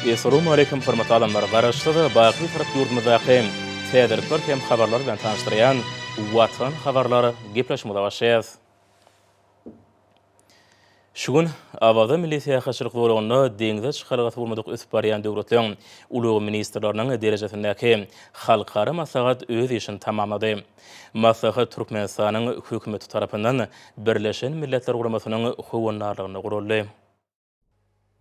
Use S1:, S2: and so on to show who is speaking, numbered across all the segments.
S1: Essalawmaleýkim hormatly adamlar! Garaşsyz, baky Bitarap ýurdumyzdaky täzelikler hem habarlar bilen tanyşdyrýan Watan habarlar gepleşigimize başlaýarys. Şu gün Awaza milli syýahatçylyk zolagynda deňze çykalgasy bolmadyk ösüp barýan döwletleriň ulag ministrleriniň derejesindäki halkara maslahat öz işini tamamlady. Maslahat Türkmenistanyň Hökümeti tarapyndan Birleşen Milletler Guramasynyň howandarlygynda guraldy.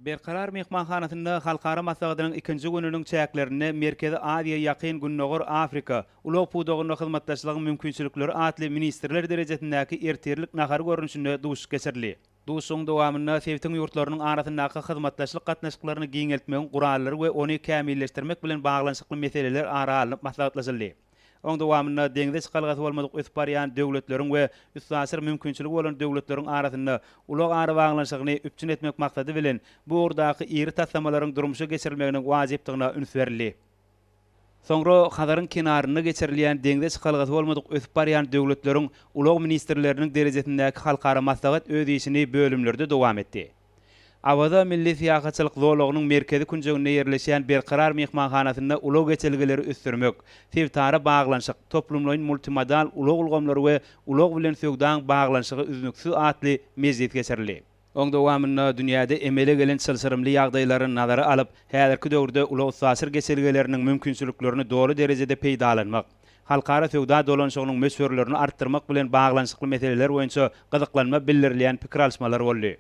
S2: Berkarar myhmanhanasynda halkara maslahatynyň ikinji gününiň çäklerinde Merkezi Aziýa, Ýakyn Gündogar, Afrika, ulag pudagynda hyzmatdaşlygyň mümkinçilikleri atly ministrler derejesindäki ertirlik nahary görnüşinde duşuşyk geçirildi. Duşuşygyň dowamynda sebitiň ýurtlarynyň arasyndaky hyzmatdaşlyk gatnaşyklaryny giňeltmegiň gurallary we ony kämilleşdirmek bilen baglanyşykly meseleler ara alnyp maslahatlaşyldy. Oň dowamynda deňze çykalgasy bolmadyk ösüp barýan döwletleriň we üstaşyr mümkinçiligi bolan döwletleriň arasynda ulag arabaglanyşygyny üpjün etmek maksady bilen bu ugurdaky iri taslamalaryň durmuşa geçirilmeginiň wajypdygyna üns berildi. Soňra Hazaryň kenarynda geçirilýän deňze çykalgasy bolmadyk ösüp barýan döwletleriň ulag ministrleriniň derejesindäki halkara maslahat öz işini bölümlerde dowam etdi. Awaza milli syýahatçylyk zolagynyň merkezi künjeginde ýerleşýän Berkarar myhmanhanasynda ulag geçelgeleri ösdürmek, sebitara baglanyşyk, toplumlaýyn multimodal ulag ulgamlary we ulag bilen söwdaň baglanyşygy üznüksiz atly mejlis geçirildi. Oň dowamynda dünýäde emele gelen çylşyrymly ýagdaýlary nazara alyp, häzirki döwürde ulag-üstaşyr geçelgeleriniň mümkinçiliklerini doly derejede peýdalanmak, halkara söwda dolanyşygynyň möçberlerini artdyrmak bilen baglanyşykly meseleler boýunça gyzyklanma bildirilýän pikir alyşmalar boldy.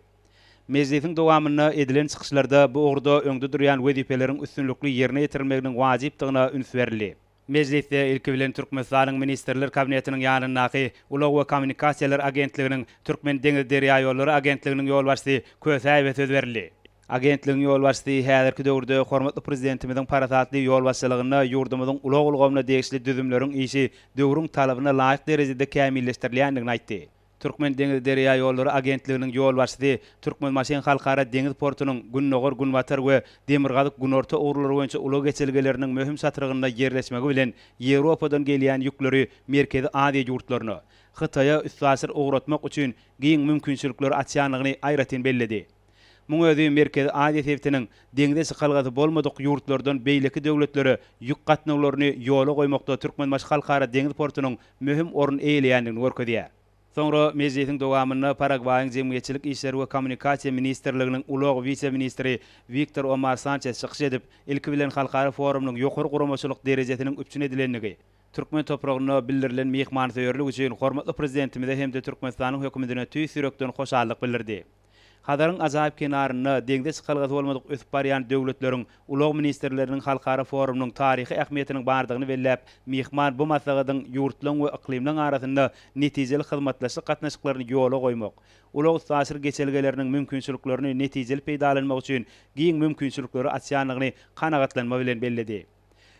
S2: Mejlisiň dowamynda edilen çykyşlarda bu ugurda öňde durýan wezipeleriň üstünlikli ýerine ýetirilmeginiň wajypdygyna üns berildi. Mejlisde ilki bilen Türkmenistanyň Ministrler Kabinetiniň ýanyndaky Ulag we kommunikasiýalar agentliginiň Türkmendeňizderýaýollary agentliginiň ýolbaşçysy Kösäýewe söz berildi. Agentligiň ýolbaşçysy häzirki döwürde hormatly Prezidentimiziň parasatly ýolbaşçylygynda ýurdumyzyň ulag ulgamyna degişli düzümleriň işi döwrüň talabyna laýyk derejede kämilleşdirilýändigini aýtdy. Türkmendeňizderýaýollary agentliginiň ýolbaşçysy Türkmenbaşyň Halkara deňiz portunyň Gündogar-Günbatar we Demirgazyk-Günorta ugurlary boýunça ulag geçelgeleriniň möhüm çatrygynda ýerleşmegi bilen Ýewropadan gelýän ýükleri Merkezi Aziýa ýurtlaryna, Hytaýa üstaşyr ugratmak üçin giň mümkinçilikleri açýandygyny aýratyn belledi. Muň özi Merkezi Aziýa sebitiniň deňze çykalgasy bolmadyk ýurtlardan beýleki döwletlere ýük gatnawlaryny ýola goýmakda Türkmenbaşy Halkara deňiz portunyň möhüm orun eýeleýändigini görkezýär. Soňra mejlisiň dowamynda Paragwaýyň Jemgyýetçilik işleri we kommunikasiýa ministrliginiň ulag wise-ministri Wiktor Omar Sançes çykyş edip, ilki bilen halkara forumynyň ýokary guramaçylyk derejesiniň üpjün edilendigi, türkmen topragynda bildirilen myhmansöýerlik üçin hormatly Prezidentimize hem-de Türkmenistanyň Hökümetine tüýs ýürekden hoşallyk bildirdi. Hazaryň ajaýyp kenarynda deňze çykalgasy bolmadyk ösüp barýan döwletleriň ulag ministrleriniň halkara forumynyň taryhy ähmiýetiniň bardygyny belläp, myhman bu maslahatyň ýurtlaryň we yklymlaryň arasynda netijeli hyzmatdaşlyk gatnaşyklaryny ýola goýmak, ulag-üstaşyr geçelgeleriniň mümkinçiliklerini netijeli peýdalanmak üçin giň mümkinçilikleri açýandygyny kanagatlanma bilen belledi.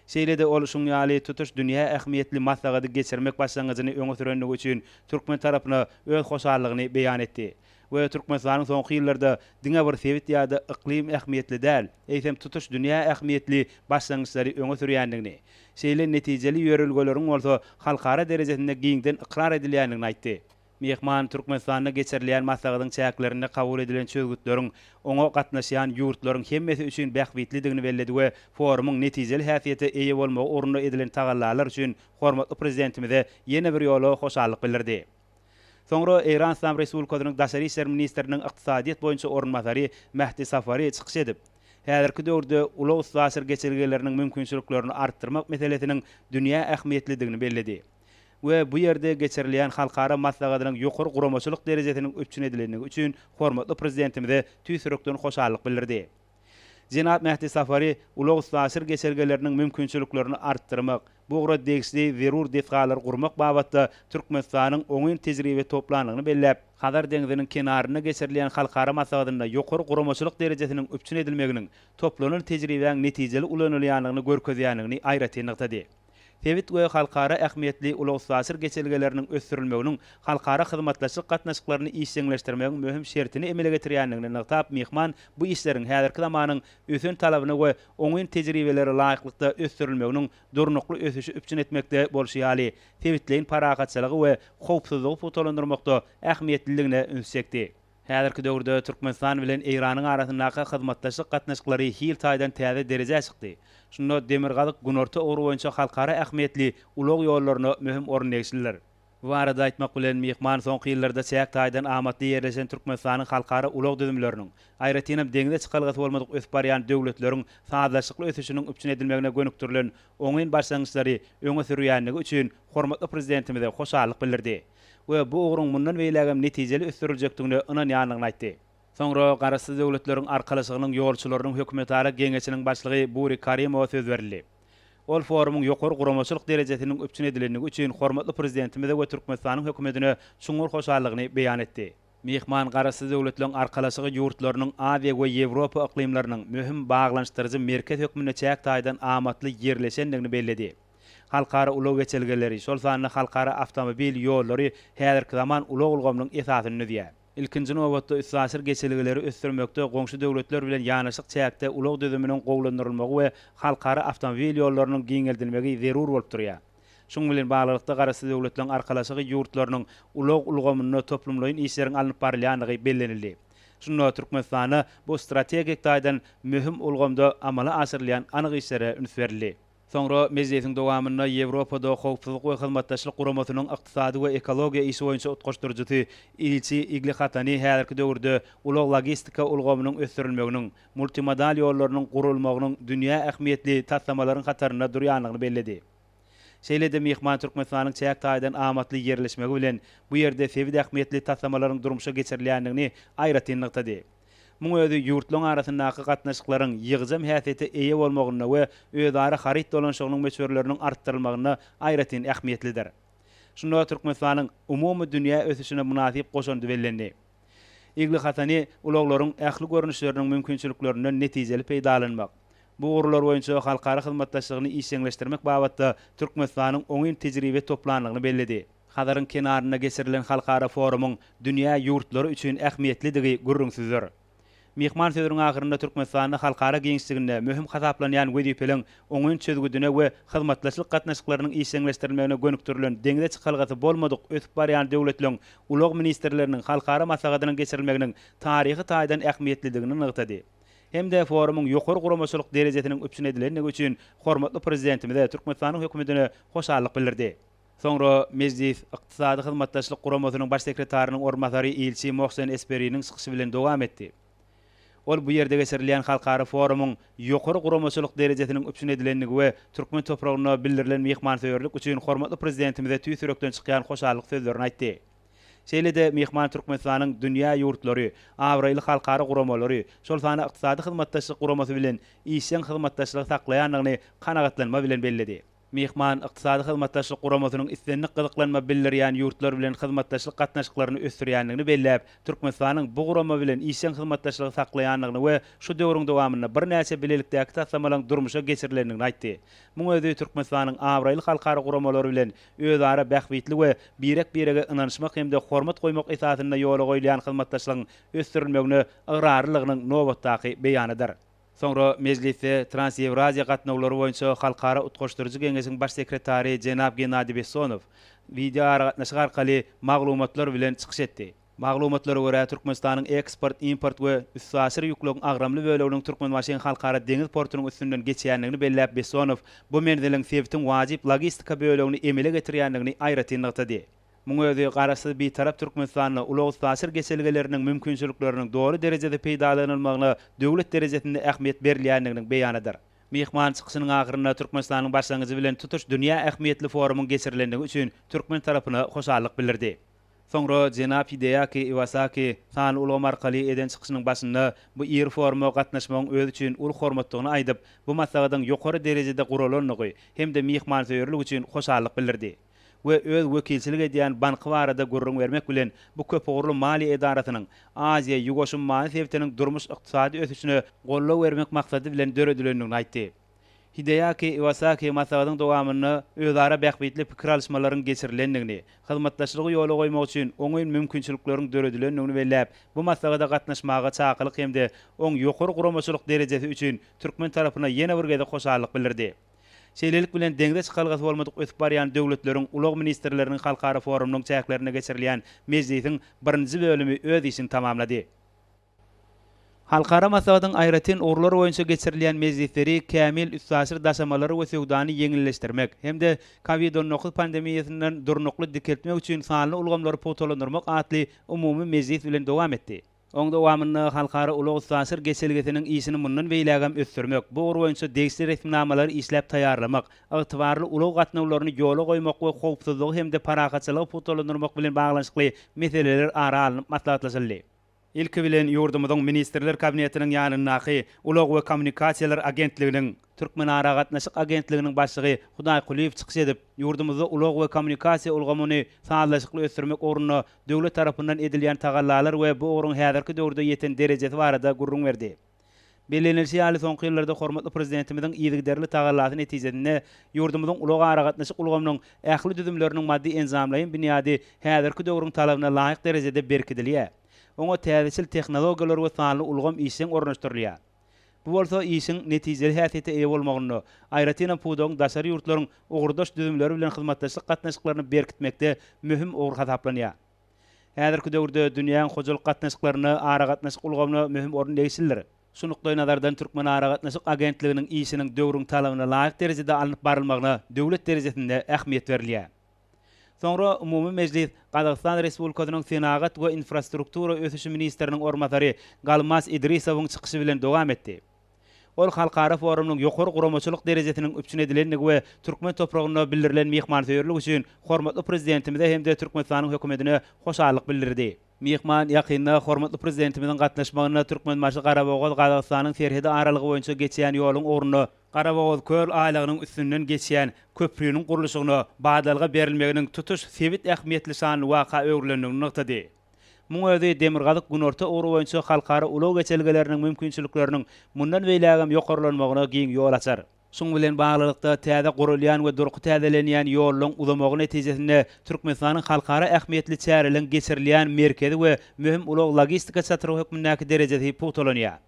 S2: Şeýle-de ol şuň ýaly tutuş dünýä ähmiýetli maslahaty geçirmek başlangyjyny öňe sürendigi üçin türkmen tarapyna öz hoşallygyny beýan etdi we Türkmenistanyň soňky ýyllarda diňe bir sebit ýa-da yklym ähmiýetli däl, eýsem tutuş dünýä ähmiýetli başlangyçlary öňe sürýändigini, şeýle netijeli ýörelgeleriň bolsa halkara derejesinde giňden ykrar edilýändigini aýtdy. Myhman Türkmenistanda geçirilýän maslahatyň çäklerinde kabul edilen çözgütleriň oňa gatnaşýan ýurtlaryň hemmesi üçin bähbitlidigini belledi we forumyň netijeli häsiýete eýe bolmagy ugrunda edilen tagallalar üçin hormatly Prezidentimize ýene bir ýola hoşallyk bildirdi. Soňra Eýran Yslam Respublikasynyň Daşary işler ministriniň ykdysadyýet boýunça orunbasary Mehdi Safari çykyş edip, häzirki döwürde ulag-üstaşyr geçelgeleriniň mümkinçiliklerini artdyrmak meselesiniň dünýä ähmiýetlidigini belledi. We bu ýerde geçirilýän halkara maslahatynyň ýokary guramaçylyk derejesiniň üpjün edilendigi üçin hormatly Prezidentimize tüýs ýürekden hoşallyk bildirdi. Jenap Mehdi Safari ulag-üstaşyr geçelgeleriniň mümkinçiliklerini artdyrmak, bu ugra degişli zerur desgalary gurmak babatda Türkmenistanyň oňyn tejribe toplandygyny belläp, Hazar deňziniň kenarynda geçirilýän halkara maslahatynda ýokary guramaçylyk derejesiniň üpjün edilmeginiň toplanan tejribäň netijeli ulanylýandygyny görkezýändigini aýratyn nygtady. Sebit we halkara ähmiýetli ulag-üstaşyr geçelgeleriniň ösdürilmeginiň halkara hyzmatdaşlyk gatnaşyklaryny işjeňleşdirmegiň möhüm şertini emele getirýändigini nygtap, myhman bu işleriň häzirki zamanyň ösen talabyna we oňyn tejribelere laýyklykda ösdürilmeginiň durnukly ösüşi üpjün etmekde bolşy ýaly, sebitleýin parahatçylygy we howpsuzlygy pugtalandyrmakda ähmiýetliligine üns çekdi. Häzirki döwürde Türkmenistan bilen Eýranyň arasyndaky hyzmatdaşlyk gatnaşyklary hil taýdan täze derejä çykdy. Şunda Demirgazyk, Günorta ugry boýunça halkara ähmiýetli ulag ýollaryna möhüm orun degişlidir. Bu barada aýtmak bilen, myhman soňky ýyllarda çäk taýdan amatly ýerleşen Türkmenistanyň halkara ulag düzümleriniň, aýratynam deňze çykalgasy bolmadyk ösüp barýan döwletleriň sazlaşykly ösüşiniň üpjün edilmegine gönükdirilen oňyn başlangyçlary öňe sürýändigi üçin hormatly Prezidentimize hoşallyk bildirdi we bu ugruň mundan beýlägem netijeli ösdüriljekdigine ynanýandygyny aýtdy. Soňra Garaşsyz Döwletleriň Arkalaşygynyň ýolçularynyň hökümetara geňeşiniň başlygy Buri Karimowa söz berildi. Ol forumyň ýokary guramaçylyk derejesiniň üpjün edilendigi üçin hormatly Prezidentimize we Türkmenistanyň Hökümetine çuňňur hoşallygyny beýan etdi. Myhman Garaşsyz Döwletleriň Arkalaşygy ýurtlarynyň Aziýa we Ýewropa yklymlarynyň möhüm baglanyşdyryjy merkez hökmünde çäk taýdan amatly ýerleşendigini belledi. Halkara ulag geçelgeleri, şol sanda halkara awtomobil ýollary häzirki zaman ulag ulgamynyň esasyny düzýär. Ilkinji nobatda üstaşyr geçelgeleri ösdürmekde goňşy döwletler bilen ýanaşyk çäkde ulag düzüminiň gowulandyrylmagy we halkara awtomobil ýollarynyň giňeldilmegi zerur bolup durýar. Şunuň bilen baglylykda Garaşsyz Döwletleriň Arkalaşygy ýurtlarynyň ulag ulgamynda toplumlaýyn işleriň alnyp barylýandygy bellenildi. Şunda Türkmenistanda bu strategik taýdan möhüm ulgamda amala aşyrylýan anyk işlere üns berildi. Soňra mejlisiň dowamynda Ýewropada Howpsuzlyk we Hyzmatdaşlyk Guramasynyň ykdysady we ekologiýa işi boýunça utgaşdyryjysy ilçi Igli Hatani häzirki döwürde ulag-logistika ulgamynyň ösdürilmeginiň, multimodal ýollarynyň gurulmagynyň dünýä ähmiýetli taslamalaryň hatarynda durýandygyny belledi. Şeýle-de myhman Türkmenistanyň çäk taýdan amatly ýerleşmegi bilen bu ýerde sebit ähmiýetli taslamalaryň durmuşa geçirilýändigini aýratyn nygtady. Muň özi ýurtlaryň arasyndaky gatnaşyklaryň ýygjam häsiýete eýe bolmagynda we özara haryt dolanyşygynyň möçberleriniň artdyrylmagynda aýratyn ähmiýetlidir. Şunda Türkmenistanyň umumy dünýä ösüşine mynasyp goşandy bellendi. Igli Hasani ulaglaryň ähli görnüşleriniň mümkinçiliklerinden netijeli peýdalanmak, bu ugurlar boýunça halkara hyzmatdaşlygyny işjeňleşdirmek babatda Türkmenistanyň oňyn tejribe toplandygyny belledi. Hazaryň kenarynda geçirilen halkara forumyň dünýä ýurtlary üçin ähmiýetlidigi gürrüňsizdir. Myhman sözüniň ahyrynda Türkmenistanda halkara giňişliginde möhüm hasaplanýan wezipeleň oňyn çözgüdine we hyzmatdaşlyk gatnaşyklarynyň işjeňleşdirilmegine gönükdirilen deňze çykalgasy bolmadyk ösüp barýan döwletleriň ulag ministrleriniň halkara maslahatynyň geçirilmeginiň taryhy taýdan ähmiýetlidigini nygtady hem-de forumyň ýokary guramaçylyk derejesiniň üpjün edilendigi üçin hormatly Prezidentimize, Türkmenistanyň Hökümetine hoşallyk bildirdi. Soňra mejlis Ykdysady Hyzmatdaşlyk Guramasynyň Baş sekretarynyň orunbasary ilçi Mohsen Esperiniň çykyşy bilen dowam etdi. Ol bu ýerde geçirilýän halkara forumyň ýokary guramaçylyk derejesiniň üpjün edilendigi we türkmen topragyna bildirilen myhmansöýerlik üçin hormatly Prezidentimize tüýs ýürekden çykýan hoşallyk sözlerini aýtdy. Şeýle-de myhman Türkmenistanyň dünýä ýurtlary, abraýly halkara guramalary, şol sanda Ykdysady Hyzmatdaşlyk Guramasy bilen işjeň hyzmatdaşlygy saklaýandygyny kanagatlanma bilen belledi. Myhman Ykdysady Hyzmatdaşlyk Guramasynyň islendik gyzyklanma bildirýän ýurtlar bilen hyzmatdaşlyk gatnaşyklaryny ösdürýändigini belläp, Türkmenistanyň bu gurama bilen işjeň hyzmatdaşlygy saklaýandygyny we şu döwrüň dowamynda birnäçe bilelikdäki taslamalaryň durmuşa geçirilendigini aýtdy. Muň özi Türkmenistanyň abraýly halkara guramalary bilen özara bähbitli we birek-birege ynanyşmak hem-de hormat goýmak esasynda ýola goýulýan hyzmatdaşlygyň ösdürilmegine ygrarlylygynyň nobatdaky beýanydyr. Soňra mejlisde Trans-Ýewraziýa gatnawlary boýunça Halkara utgaşdyryjy geňeşiň baş sekretary jenap Gennadiý Bessonow wideoaragatnaşyk arkaly maglumatlar bilen çykyş etdi. Maglumatlara görä, Türkmenistanyň eksport, import we üstaşyr ýükleriň agramly böleginiň Türkmenbaşyň Halkara deňiz portunyň üstünden geçýändigini belläp Bessonow bu menziliň sebitiň wajyp logistika bölegini emele getirýändigini aýratyn nygtady. Muň özi Garaşsyz Bitarap Türkmenistanda ulag-üstaşyr geçelgeleriniň mümkinçilikleriniň doly derejede peýdalanylmagyna döwlet derejesinde ähmiýet berilýändiginiň beýanydyr. Myhman çykyşynyň ahyrynda Türkmenistanyň başlangyjy bilen tutuş dünýä ähmiýetli forumyň geçirilendigi üçin türkmen tarapyna hoşallyk bildirdi. Soňra jenap Hideaki Iwasaki sanly ulgam arkaly eden çykyşynyň başynda bu iri foruma gatnaşmagyň özi üçin uly hormatdygyny aýdyp, bu maslahatyň ýokary derejede guralandygy hem-de myhmansöýerlik üçin hoşallyk bildirdi. we öz wekilçilik edýän banky barada gürrüň bermek bilen, bu köpugurly maliýe edarasynyň Aziýa, Ýuwaş ummany sebitiniň durmuş-ykdysady ösüşine goldaw bermek maksady bilen döredilendigini aýtdy. Hideaki Iwasaki maslahatyň dowamynda özara bähbitli pikir alyşmalaryň geçirilendigini, hyzmatdaşlygy ýola goýmak üçin oňyn mümkinçilikleriň döredilendigini belläp, bu maslahata gatnaşmaga çakylyk hem-de oň ýokary guramaçylyk derejesi üçin türkmen tarapyna ýene bir gezek hoşallyk bildirdi. Şeýlelik bilen, deňze çykalgasy bolmadyk ösüp barýan döwletleriň ulag ministrleriniň halkara forumynyň çäklerinde geçirilýän mejlisiň birinji bölümi öz işini tamamlady. Halkara maslahatyň aýratyn ugurlar boýunça geçirilýän mejlisleri kämil üstaşyr daşamalary we söwdany ýeňilleşdirmek hem-de Covid 19 pandemiýasyndan durnukly dikeltmek üçin sanly ulgamlary pugtalandyrmak atly umumy mejlis bilen dowam etdi. Oň dowamynda halkara ulag-üstaşyr geçelgesiniň işini mundan beýlägem ösdürmek, bu ugur boýunça degişli resminamalary işläp taýýarlamak, ygtybarly ulag gatnawlaryny ýola goýmak we howpsuzlygy hem-de parahatçylygy pugtalandyrmak bilen baglanyşykly meseleler ara alnyp maslahatlaşyldy. Ilki bilen, ýurdumyzyň Ministrler Kabinetiniň ýanyndaky Ulag we kommunikasiýalar agentliginiň, Türkmenaragatnaşyk agentliginiň başlygy Hudaý Kulyýew çykyş edip, ýurdumyzda ulag we kommunikasiýa ulgamyny sazlaşykly ösdürmek ugrunda döwlet tarapyndan edilýän tagallalar we bu ugruň häzirki döwürde ýeten derejesi barada gürrüň berdi. Bellenilişi ýaly, soňky ýyllarda hormatly Prezidentimiziň yzygiderli tagallasy netijesinde ýurdumyzyň ulag-aragatnaşyk ulgamynyň ähli düzümleriniň maddy-enjamlaýyn binýady häzirki döwrüň talabyna laýyk derejede berkidilýär. Oňa täzeçil tehnologiýalar we sanly ulgam işjeň ornaşdyrylýar. Bu bolsa işiň netijeli häsiýete eýe bolmagynda, aýratynam pudagyň daşary ýurtlaryň ugurdaş düzümleri bilen hyzmatdaşlyk gatnaşyklaryny berkitmekde möhüm ugur hasaplanýar. Häzirki döwürde dünýäň hojalyk gatnaşyklarynda aragatnaşyk ulgamyna möhüm orun degişlidir. Şu nukdaýnazardan Türkmenaragatnaşyk agentliginiň işiniň döwrüň talabyna laýyk derejede alnyp barylmagyna döwlet derejesinde ähmiýet berilýär. Soňra umumy mejlis Gazagystan Respublikasynyň Senagat we infrastruktura ösüşi ministriniň orunbasary Galmaz Idrisowyň çykyşy bilen dowam etdi. Ol halkara forumynyň ýokary guramaçylyk derejesiniň üpjün edilendigi we türkmen topragynda bildirilen myhmansöýerlik üçin hormatly Prezidentimize hem-de Türkmenistanyň Hökümetine hoşallyk bildirdi. Myhman ýakynda hormatly Prezidentimiziň gatnaşmagynda Türkmenbaşy-Garabogaz-Gazagystanyň serhedi aralygy boýunça geçýän ýoluň ugrunda Garabogazköl aýlagynyň üstünden geçýän köprüniň gurluşygyna badalga berilmeginiň tutuş sebit ähmiýetli şanly waka öwrülendigini nygtady. Muň özi Demirgazyk-Günorta ugry boýunça halkara ulag geçelgeleriniň mümkinçilikleriniň mundan beýlägem ýokarlanmagyna giň ýol açar. Şuň bilen baglylykda, täze gurulýan we durky täzelenýän ýollaryň uzamagy netijesinde Türkmenistanyň halkara ähmiýetli çäreleriň geçirilýän merkezi we möhüm ulag-logistika çatrygy hökmündäki derejesi pugtalanýar.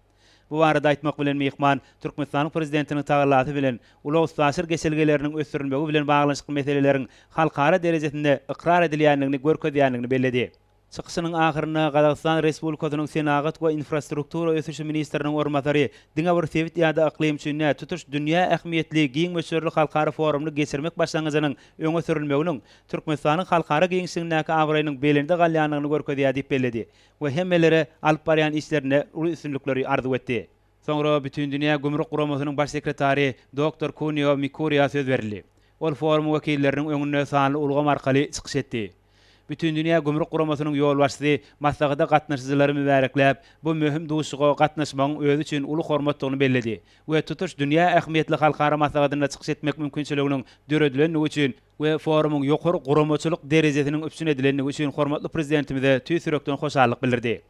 S2: Bu barada aýtmak bilen myhman Türkmenistanyň Prezidentiniň tagallasy bilen ulag-üstaşyr geçelgeleriniň ösdürilmegi bilen baglanyşykly meseleleriň halkara derejesinde ykrar edilýändigini görkezýändigini belledi. Çykyşynyň ahyrynda Gazagystan Respublikasynyň Senagat we infrastruktura ösüşi ministriniň orunbasary diňe bir sebit ýa-da yklym üçin däl, tutuş dünýä ähmiýetli giň möçberli halkara forumyny geçirmek başlangyjynyň öňe sürülmeginiň Türkmenistanyň halkara giňişligindäki abraýynyň belende galýandygyny görkezýär diýip belledi. we hemmelere alyp barýan işlerinde uly üstünlikleri arzuw etdi. Soňra Bütindünýä gümrük guramasynyň baş sekretary doktor Kunio Mikuriýa söz berildi. Ol forumyň wekilleriniň öňünde sanly ulgam arkaly çykyş etdi. Bütindünýä gümrük guramasynyň ýolbaşçysy maslahata gatnaşyjylary mübärekläp, bu möhüm duşuşyga gatnaşmagyň özi üçin uly hormatdygyny belledi we tutuş dünýä ähmiýetli halkara maslahatynda çykyş etmek mümkinçiliginiň döredilendigi üçin we forumyň ýokary guramaçylyk derejesiniň üpjün edilendigi üçin hormatly Prezidentimize tüýs ýürekden hoşallyk bildirdi.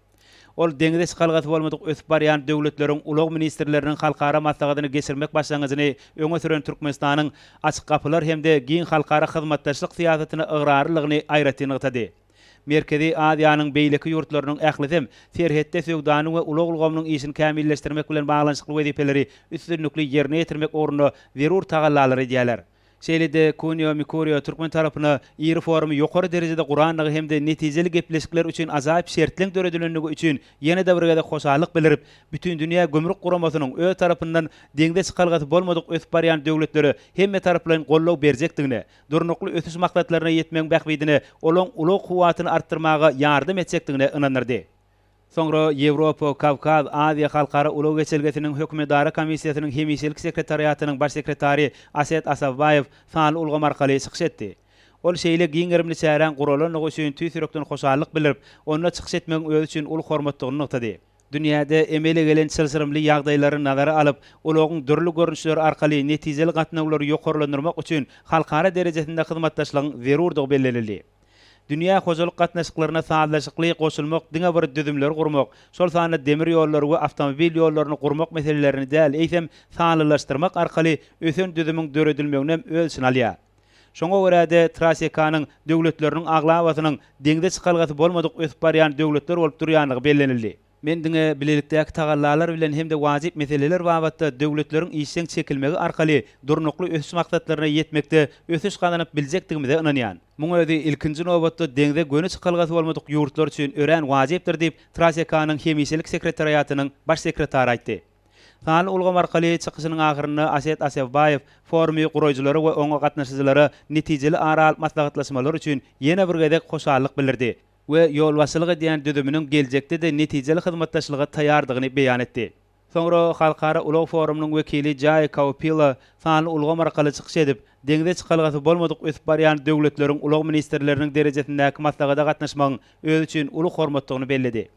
S2: Ol deňze çykalgasy bolmadyk ösüp barýan döwletleriň ulag ministrleriniň halkara maslahatyny geçirmek başlangyjyny öňe süren Türkmenistanyň Açyk gapylar hem-de giň halkara hyzmatdaşlyk syýasatyna ygrarlylygyny aýratyn nygtady. Merkezi Aziýanyň beýleki ýurtlarynyň ählisem serhetde söwdany we ulag ulgamynyň işini kämilleşdirmek bilen baglanyşykly wezipeleri üstünlikli ýerine ýetirmek ugrunda zerur tagallalary edýärler. Şeýle-de Kunio Mikurio türkmen tarapyna iri forumy ýokary derejede gurandygy hem-de netijeli gepleşikler üçin ajaýyp şertleň döredilendigi üçin ýene-de bir gezek hoşallyk bildirip, Bütindünýä gümrük guramasynyň öz tarapyndan deňze çykalgasy bolmadyk ösüp barýan döwletlere hemmetaraplaýyn goldaw berjekdigine, Durnukly ösüş maksatlaryna ýetmegiň bähbidine olaň ulag kuwwatyny artdyrmaga ýardam etjekdigine ynandyrdy. Soňra Ýewropa, Kawkaz, Aziýa halkara ulag geçelgesiniň hökümetara komissiýasynyň hemişelik sekretariatynyň baş sekretary Aset Asawbaýew sanly ulgam arkaly çykyş etdi. Ol şeýle giň gerimli çäräň guralandygy üçin tüýs ýürekden hoşallyk bildirip, onda çykyş etmegiň özi üçin uly hormatdygyny nygtady. Dünýäde emele gelen çylşyrymly ýagdaýlary nazara alyp, ulagyň dürli görnüşleri arkaly netijeli gatnawlary ýokarlandyrmak üçin halkara derejesinde hyzmatdaşlygyň zerurdygy bellenildi. Dünýä hojalyk gatnaşyklaryna sazlaşykly goşulmak diňe bir düzümleri gurmak, şol sanda demir ýollary we awtomobil ýollaryny gurmak meselelerini däl, eýsem, sanlylaşdyrmak arkaly ösen düzümiň döredilmeginem öz içine alýar. Şoňa görä-de, TRASEKA-nyň döwletleriniň aglabasynyň deňze çykalgasy bolmadyk ösüp barýan döwletler bolup durýandygy bellenildi. Men diňe bilelikdäki tagallalar bilen hem-de wajyp meseleler babatda döwletleriň işjeň çekilmegi arkaly Durnukly ösüş maksatlaryna ýetmekde ösüş gazanyp biljekdigimize ynanýan. Muň özi ilkinji nobatda deňze göni çykalgasy bolmadyk ýurtlar üçin örän wajypdyr diýip, TRACECA-nyň hemişelik sekretariatynyň baş sekretary aýtdy. Sanly ulgam arkaly çykyşynyň ahyrynda Aset Asewbaýew forumy guraýjylara we oňa gatnaşyjylara netijeli ara alyp maslahatlaşmalar üçin ýene bir gezek hoşallyk bildirdi we ýolbaşçylyk edýän düzüminiň geljekde-de netijeli hyzmatdaşlyga taýýardygyny beýan etdi. Soňra Halkara ulag forumynyň wekili Jaý Kaupila sanly ulgam arkaly çykyş edip, deňze çykalgasy bolmadyk ösüp barýan döwletleriň ulag ministrleriniň derejesindäki maslahata gatnaşmagyň özi üçin uly hormatdygyny belledi.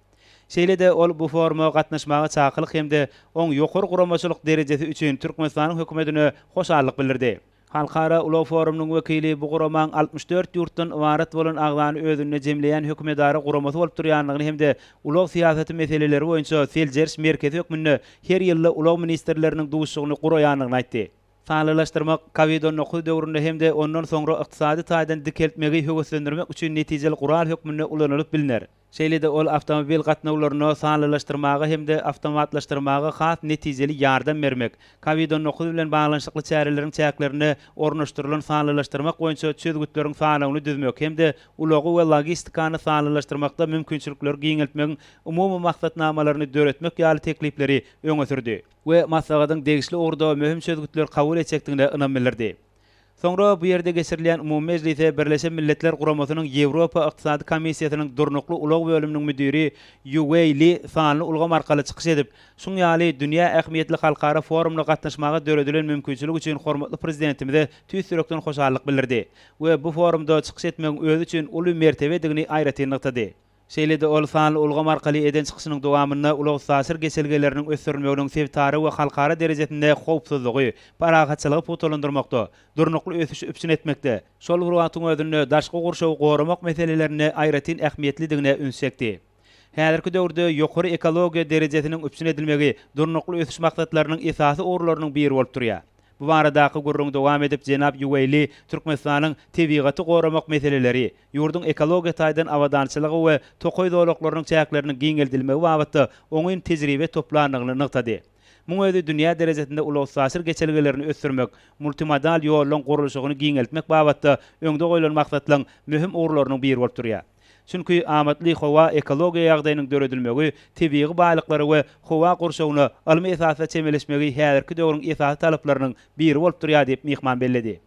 S2: Şeýle-de ol bu foruma gatnaşmaga çakylyk hem-de oň ýokary guramaçylyk derejesi üçin Türkmenistanyň hökümetine hoşallyk bildirdi. Halkara ulag forumynyň wekili bu guramaň 64 ýurtdan ybarat bolan agzany özünde jemleýän hökümetara guramasy bolup durýandygyny hem-de ulag syýasaty meseleleri boýunça seljeriş merkezi hökmünde her ýylda ulag ministrleriniň duşuşygyny guraýandygyny aýtdy. Sanlylaşdyrmak Covid 19 döwründe hem-de ondan soňra ykdysady taýdan dikeltmegi höweslendirmek üçin netijeli gural hökmünde ulanylyp bilner. Şeýle-de ol awtomobil gatnawlaryny sanlylaşdyrmaga hem-de awtomatlaşdyrmaga has netijeli ýardam bermek, Covid 19 bilen baglanyşykly çäreleriň çäklerinde ornaşdyrylan sanlylaşdyrmak boýunça çözgütleriň sanawyny düzmek hem-de ulagy we logistikany sanlylaşdyrmakda mümkinçilikleri giňeltmegiň umumy maksatnamalaryny döretmek ýaly teklipleri öňe sürdi we maslahatyň degişli ugurda möhüm çözgütleri kabul etjekdigine ynam bildirdi. Soňra bu ýerde geçirilýän umumy mejlise Birleşen Milletler Guramasynyň Ýewropa Ykdysady Komissiýasynyň Durnukly ulag bölüminiň müdiri Ýuweý Li sanly ulgam arkaly çykyş edip, şuň ýaly dünýä ähmiýetli halkara forumyna gatnaşmaga döredilen mümkinçilik üçin hormatly Prezidentimize tüýs ýürekden hoşallyk bildirdi we bu forumda çykyş etmegiň özi üçin uly mertebedigini aýratyn nygtady. Şeýle-de ol sanly ulgam arkaly eden çykyşynyň dowamynda ulag-üstaşyr geçelgeleriniň ösdürilmeginiň sebitara we halkara derejesinde howpsuzlygy, parahatçylygy pugtalandyrmakda, durnukly ösüşi üpjün etmekde, şol bir wagtyň özünde daşky gurşawy goramak meselelerinde aýratyn ähmiýetlidigine üns çekdi. Häzirki döwürde ýokary ekologiýa derejesiniň üpjün edilmegi Durnukly ösüş maksatlarynyň esasy ugurlarynyň biri bolup durýar. Bu baradaky gürrüňi dowam edip jenap Ýuweý Li Türkmenistanyň tebigaty goramak meseleleri, ýurduň ekologiýa taýdan abadançylygy we tokaý zolaklarynyň çäkleriniň giňeldilmegi babatda oňyn tejribe toplandygyny nygtady. Muň özi dünýä derejesinde ulag-üstaşyr geçelgelerini ösdürmek, multimodal ýollaryň gurluşygyny giňeltmek babatda öňde goýlan maksatlaryň möhüm ugurlarynyň biri bolup durýar. Çünki amatly howa ekologiýa ýagdaýynyň döredilmegi tebigy baýlyklara we howa gurşawyna ylmy esasda çemeleşmegi häzirki döwrüň esasy talaplarynyň biri bolup durýar diýip myhman belledi.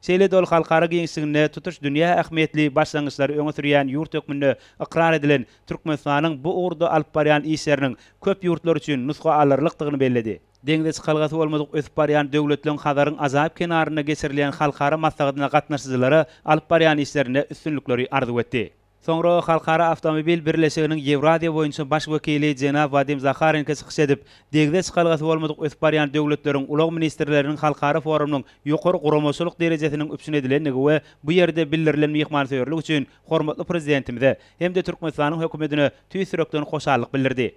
S2: Şeýle-de ol halkara giňişliginde tutuş dünýä ähmiýetli başlangyçlary öňe sürýän ýurt hökmünde ykrar edilen Türkmenistanyň bu ugurda alyp barýan işleriniň köp ýurtlar üçin nusga alarlykdygyny belledi. Deňze çykalgasy bolmadyk ösüp barýan döwletleň Hazaryň ajaýyp kenarynda geçirilýän halkara maslahatyna gatnaşyjylara alyp barýan işlerinde üstünlikleri arzuw etdi. Soňra Halkara awtomobil birleşiginiň Ýewraziýa boýunça baş wekili jenap Wadim Zaharenko çykyş edip, deňze çykalgasy bolmadyk ösüp barýan döwletleriň ulag ministrleriniň halkara forumynyň ýokary guramaçylyk derejesiniň üpjün edilendigi we bu ýerde bildirilen myhmansöýerlik üçin hormatly Prezidentimize hem-de Türkmenistanyň Hökümetine tüýs ýürekden hoşallyk bildirdi.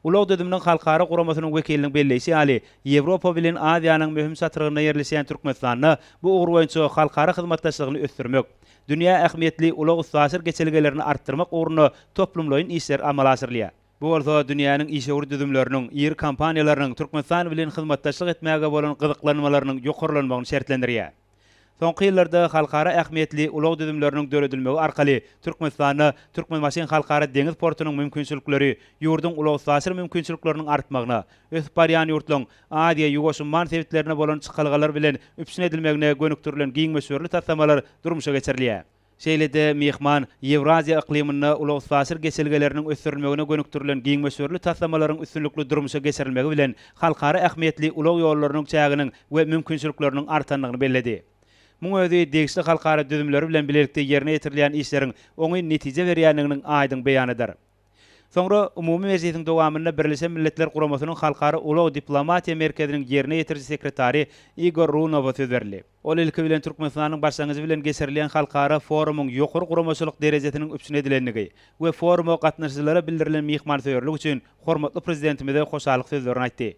S2: Ulag düzüminiň halkara guramasynyň wekiliniň belleýşi ýaly, Ýewropa bilen Aziýanyň möhüm çatrygynda ýerleşýän Türkmenistanda bu ugur boýunça halkara hyzmatdaşlygyny ösdürmek, dünýä ähmiýetli ulag-üstaşyr geçelgelerini artdyrmak ugrunda toplumlaýyn işler amala aşyrylýar. Bu bolsa dünýäniň işewür düzümleriniň, iri kompaniýalarynyň Türkmenistan bilen hyzmatdaşlyk etmäge bolan gyzyklanmalarynyň ýokarlanmagyny şertlendirýär. Soňky ýyllarda halkara ähmiýetli ulag düzümleriniň döredilmegi arkaly Türkmenistanda Türkmenbaşy Halkara deňiz portunyň mümkinçilikleri ýurduň ulag-üstaşyr mümkinçilikleriniň artmagyna, ösüp barýan ýurtlaryň Aziýa, Ýuwaş umman sebitlerine bolan çykalgalar bilen üpjün edilmegine gönükdirilen giň möçberli taslamalar durmuşa geçirilýär. Şeýle-de myhman Ýewraziýa yklymynda ulag-üstaşyr geçelgeleriniň ösdürilmegine gönükdirilen giň möçberli taslamalaryň üstünlikli durmuşa geçirilmegi bilen halkara ähmiýetli ulag ýollarynyň çäginiň we mümkinçilikleriniň artandygyny belledi. Muň özi degişli halkara düzümleri bilen bilelikde ýerine ýetirilýän işleriň oňyn netije berýändiginiň aýdyň beýanydyr. Soňra umumy mejlisiň dowamynda Birleşen Milletler Guramasynyň Halkara ulag diplomatiýa merkeziniň ýerine ýetiriji sekretary Igor Runowa söz berildi. Ol ilki bilen Türkmenistanyň başlangyjy bilen geçirilýän halkara forumyň ýokary guramaçylyk derejesiniň üpjün edilendigi we foruma gatnaşyjylara bildirilen myhmansöýerlik üçin hormatly Prezidentimize hoşallyk sözlerini aýtdy.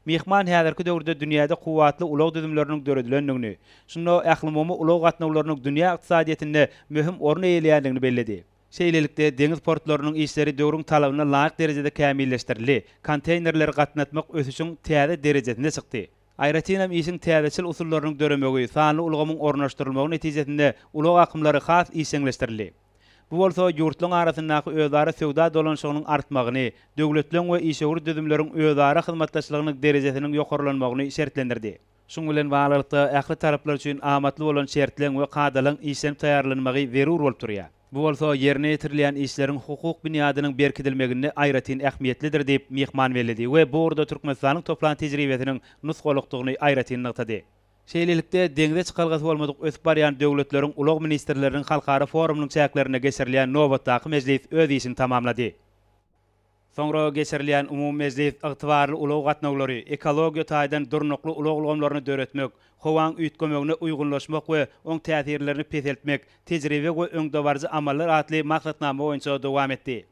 S2: Myhman häzirki döwürde dünýäde kuwwatly ulag düzümleriniň döredilendigini, şunda ählumumy ulag gatnawlarynyň dünýä ykdysadyýetinde möhüm orun eýeleýändigini belledi. Şeýlelikde, deňiz portlarynyň işleri döwrüň talabyna laýyk derejede kämilleşdirildi, konteýnerleri gatnatmak ösüşiň täze derejesine çykdy. Aýratynam, işiň täzeçil usullarynyň döremegi, sanly ulgamyň ornaşdyrylmagy netijesinde ulag akymlary has işjeňleşdirildi. Bu bolsa ýurtlaryň arasyndaky özara söwda dolanyşygynyň artmagyny, döwletleriň we işewür düzümleriň özara hyzmatdaşlygynyň derejesiniň ýokarlanmagyny şertlendirdi. Şunuň bilen baglylykda, ähli taraplar üçin amatly bolan şertleň we kadalaryň işlenip taýýarlanmagy zerur bolup durýar. Bu bolsa ýerine ýetirilýän işleriň hukuk binýadynyň berkidilmeginde aýratyn ähmiýetlidir diýip, myhman belledi we bu ugurda Türkmenistanyň toplan tejribesiniň nusgalykdygyny aýratyn nygtady. Şeýlelikde, deňze çykalgasy bolmadyk ösüp barýan döwletleriň ulag ministrleriniň halkara forumynyň çäklerinde geçirilýän nobatdaky mejlis öz işini tamamlady. Soňra geçirilýän umumy mejlis ygtybarly ulag gatnawlary, ekologiýa taýdan durnukly ulag ulgamlaryny döretmek, howaň üýtgemegine uýgunlaşmak we oň täsirlerini peseltmek, tejribe we öňdebaryjy amallar atly maksatnama boýunça dowam etdi.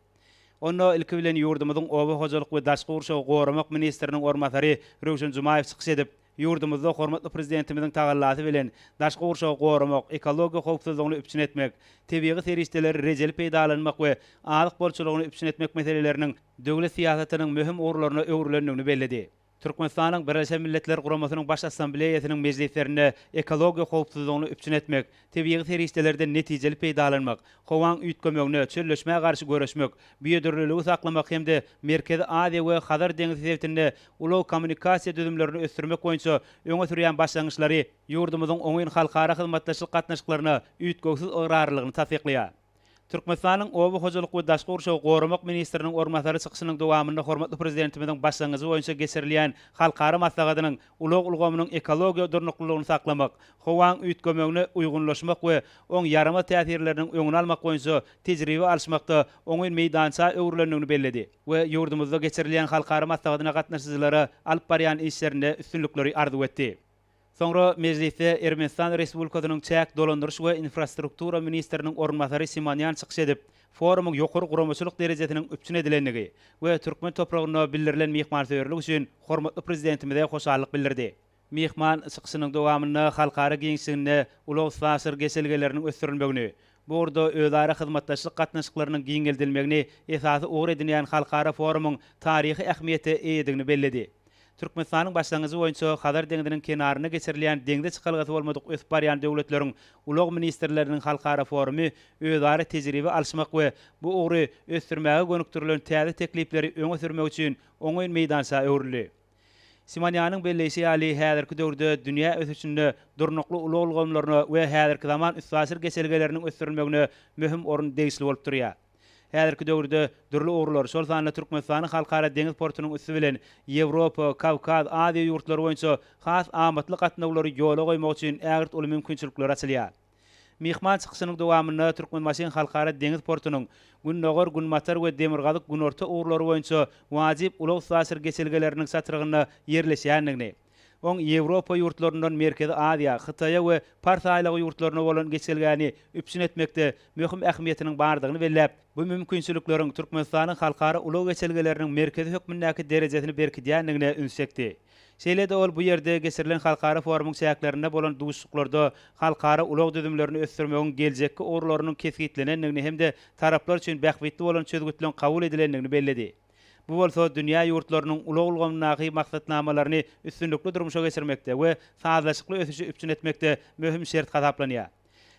S2: Onda ilki bilen ýurdumyzyň oba hojalyk we daşky gurşawy goramak ministriniň orunbasary Röwşen Jumaýew çykyş edip, Ýurdumyzda hormatly Prezidentimiziň tagallasy bilen daşky gurşawy goramak, ekologiýa howpsuzlygyny üpjün etmek, tebigy serişdeleri rejeli peýdalanmak we azyk bolçulygyny üpjün etmek meseleleriniň döwlet syýasatynyň möhüm ugurlaryna öwrülendigini belledi. Türkmenistanyň Birleşen Milletler Guramasynyň Baş Assambleýasynyň mejlislerinde ekologiýa howpsuzlygyny üpjün etmek, tebigy serişdelerden netijeli peýdalanmak, howaň üýtgemegine, çölleşmä garşy göreşmek, biodürlüligi saklamak hem-de Merkezi Aziýa we Hazar deňzi sebitinde ulag-kommunikasiýa düzümlerini ösdürmek boýunça öňe sürýän başlangyçlary ýurdumyzyň oňyn halkara hyzmatdaşlyk gatnaşyklaryna üýtgewsiz ygrarlylygyny tassyklaýar. Türkmenistanyň Oba hojalyk we daşky gurşawy goramak ministriniň orunbasary çykyşynyň dowamynda hormatly Prezidentimiziň başlangyjy boýunça geçirilýän halkara maslahatynyň ulag ulgamynyň ekologiýa durnuklylygyny saklamak, howaň üýtgemegine uýgunlaşmak we oň ýaramaz täsirleriniň öňüni almak boýunça tejribe alyşmakda oňyn meýdança öwrülendigini belledi we ýurdumyzda geçirilýän halkara maslahatyna gatnaşyjylara alyp barýan işlerinde üstünlikleri arzuw etdi. Soňra mejlisde Ermenistan Respublikasynyň Çäk dolandyryş we infrastruktura ministriniň orunbasary Simonýan çykyş edip, forumyň ýokary guramaçylyk derejesiniň üpjün edilendigi we türkmen topragynda bildirilen myhmansöýerlik üçin hormatly Prezidentimize hoşallyk bildirdi. Myhman çykyşynyň dowamynda halkara giňişliginde ulag-üstaşyr geçelgeleriniň ösdürilmegini, bu ugurda özara hyzmatdaşlyk gatnaşyklarynyň giňeldilmegini esasy ugur edinýän halkara forumyň taryhy ähmiýete eýedigini belledi. Türkmenistanyň başlangyjy boýunça Hazar deňziniň kenarynda geçirilýän deňze çykalgasy bolmadyk ösüp barýan döwletleriň ulag ministrleriniň halkara forumy özara tejribe alyşmak we bu ugry ösdürmäge gönükdirilen täze teklipleri öňe sürmek üçin oňyn meýdança öwrüldi. Simonýanyň belleýşi ýaly, häzirki döwürde dünýä ösüşinde durnukly ulag ulgamlaryna we häzirki zaman üstaşyr geçelgeleriniň ösdürilmegine möhüm orun degişli bolup durýar. Häzirki döwürde dürli ugurlar, şol sanda Türkmenistanyň Halkara deňiz portunyň üsti bilen Ýewropa, Kawkaz, Aziýa ýurtlary boýunça has amatly gatnawlary ýola goýmak üçin ägirt uly mümkinçilikler açylýar. Myhman çykyşynyň dowamynda Türkmenbaşyň Halkara deňiz portunyň Gündogar, Günbatar we Demirgazyk, Günorta ugurlary boýunça wajyp ulag-üstaşyr geçelgeleriniň çatrygynda ýerleşýändigini, oň Ýewropa ýurtlaryndan Merkezi Aziýa, Hytaýa we Pars aýlagy ýurtlaryna bolan geçelgäni üpjün etmekde möhüm ähmiýetiniň bardygyny belläp, bu mümkinçilikleriň Türkmenistanyň halkara ulag geçelgeleriniň merkezi hökmündäki derejesini berkidýändigine üns çekdi. Şeýle-de ol bu ýerde geçirilen halkara forumyň çäklerinde bolan duşuşyklarda halkara ulag düzümlerini ösdürmegiň geljekki ugurlarynyň kesgitlenendigini hem-de taraplar üçin bähbitli bolan çözgütleriň kabul edilendigini belledi. Bu bolsa dünýä ýurtlarynyň ulag ulgamyndaky maksatnamalaryny üstünlikli durmuşa geçirmekde we sazlaşykly ösüşi üpjün etmekde möhüm şert hasaplanýar.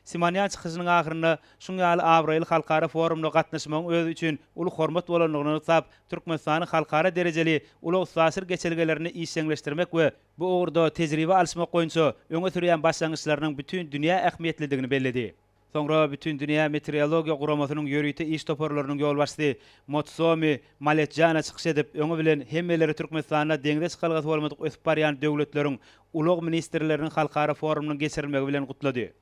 S2: Simonýan çykyşynyň ahyrynda şuň ýaly abraýly halkara forumyna gatnaşmagyň özi üçin uly hormat bolandygyny nygtap, Türkmenistanyň halkara derejeli ulag-üstaşyr geçelgelerini işjeňleşdirmek we bu ugurda tejribe alyşmak boýunça öňe sürýän başlangyçlarynyň bütin dünýä ähmiýetlidigini belledi. Soňra Bütindünýä meteorologiýa guramasynyň ýörite iş toparlarynyň ýolbaşçysy Motsomi Maletjana çykyş edip, öňi bilen hemmeleri Türkmenistanda deňze çykalgasy bolmadyk ösüp barýan döwletleriň ulag ministrleriniň halkara forumynyň geçirilmegi bilen gutlady.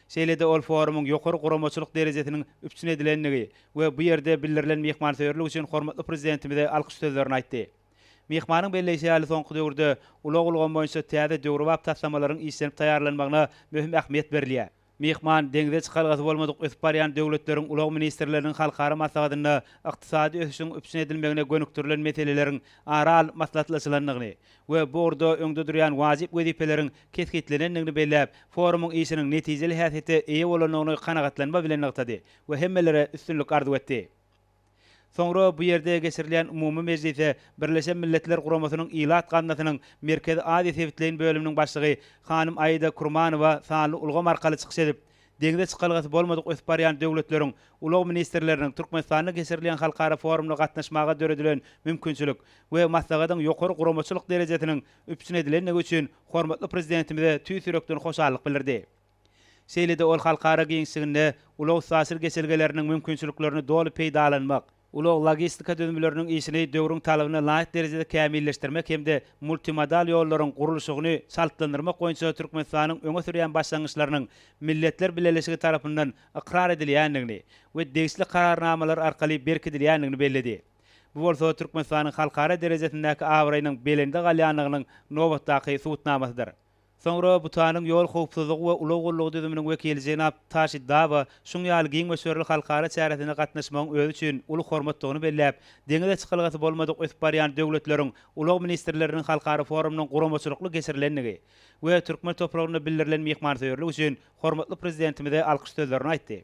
S2: Şeýle-de ol forumyň ýokary guramaçylyk derejesiniň üpjün edilendigi we bu ýerde bildirilen myhmansöýerlik üçin hormatly Prezidentimize alkyş sözlerini aýtdy. Myhmanyň belleýşi ýaly, soňky döwürde ulag ulgamy boýunça täze döwrebap taslamalaryň işlenip taýýarlanmagyna möhüm ähmiýet berilýär. Myhman deňze çykalgasy bolmadyk ösüp barýan döwletleriň ulag ministrleriniň halkara maslahatynda ykdysady ösüşiň üpjün edilmegine gönükdirilen meseleleriň ara alnyp maslahatlaşylandygyny we bu ugurda öňde durýan wajyp wezipeleriň kesgitlenendigini belläp, forumyň işiniň netijeli häsiýete eýe bolandygyny kanagatlanma bilen nygtady we hemmelere üstünlik arzuw etdi. Soňra bu ýerde geçirilýän umumy mejlise Birleşen Milletler Guramasynyň Ilat gaznasynyň Merkezi Aziýa sebitleýin bölüminiň başlygy hanym Aida Kurmanowa sanly ulgam arkaly çykyş edip, deňze çykalgasy bolmadyk ösüp barýan döwletleriň ulag ministrleriniň Türkmenistanda geçirilýän halkara forumyna gatnaşmaga döredilen mümkinçilik we maslahatyň ýokary guramaçylyk derejesiniň üpjün edilendigi üçin hormatly Prezidentimize tüýs ýürekden hoşallyk bildirdi. Şeýle-de ol halkara giňişliginde ulag-üstaşyr geçelgeleriniň mümkinçiliklerini doly peýdalanmak, ulag-logistika düzümleriniň işini döwrüň talabyna laýyk derejede kämilleşdirmek hem-de multimodal ýollaryň gurluşygyny çaltlandyrmak boýunça Türkmenistanyň öňe sürýän başlangyçlarynyň Milletler Bileleşigi tarapyndan ykrar edilýändigini we degişli Kararnamalar arkaly berkidilýändigini belledi. Bu bolsa Türkmenistanyň halkara derejesindäki abraýynyň belende galýandygynyň nobatdaky subutnamasydyr. Soňra Butanyň ýol howpsuzlygy we ulag gullugy düzüminiň wekili jenap Taşi Dawa şuň ýaly giň möçberli halkara çäresine gatnaşmagyň özi üçin uly hormatdygyny belläp, deňize çykalgasy bolmadyk ösüp barýan döwletleriň ulag ministrleriniň halkara forumynyň guramaçylykly geçirilendigi we türkmen topragynda bildirilen myhmansöýerlik üçin hormatly Prezidentimize alkyş sözlerini aýtdy.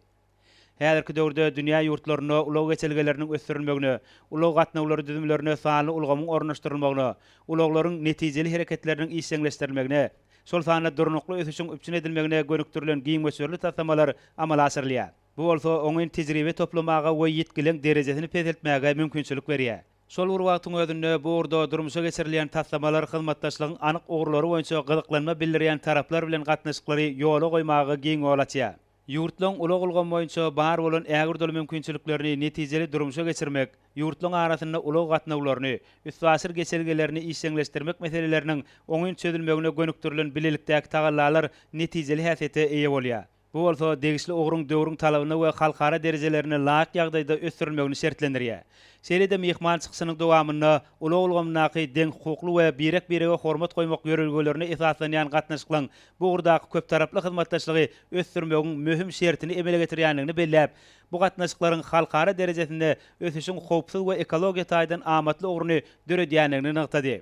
S2: Häzirki döwürde dünýä ýurtlarynda ulag geçelgeleriniň ösdürilmegine, ulag gatnawlary düzümlerine sanly ulgamyň ornaşdyrylmagyna, ulaglaryň netijeli hereketleriniň işjeňleşdirilmegine, şol sanda durnukly ösüşiň üpjün edilmegine gönükdirilen giň möçberli taslamalar amala aşyrylýar. Bu bolsa oňyn tejribe toplamaga we ýitgileň derejesini peseltmäge mümkinçilik berýär. Şol bir wagtyň özünde, bu ugurda durmuşa geçirilýän taslamalar hyzmatdaşlygyň anyk ugurlary boýunça gyzyklanma bildirýän taraplar bilen gatnaşyklary ýola goýmaga giň ýol açýar. Ýurtlaryň ulag ulgamy boýunça bar bolan ägirt uly mümkinçiliklerini netijeli durmuşa geçirmek, ýurtlaryň arasynda ulag gatnawlaryny, üstaşyr geçelgelerini işjeňleşdirmek meseleleriniň oňyn çözülmegine gönükdirilen bilelikdäki tagallalar netijeli häsiýete eýe bolýar. Bu bolsa degişli ugruň döwrüň talabyna we halkara derejelerine laýyk ýagdaýda ösdürilmegini şertlendirýär. Şeýle-de myhman çykyşynyň dowamynda ulag ulgamyndaky deňhukukly we birek-birege hormat goýmak ýörelgelerine esaslanýan gatnaşyklaryň bu ugurdaky köptaraply hyzmatdaşlygy ösdürmegiň möhüm şertini emele getirýändigini belläp, bu gatnaşyklaryň halkara derejesinde ösüşiň howpsuz we ekologiýa taýdan amatly ugruny döredýändigini nygtady.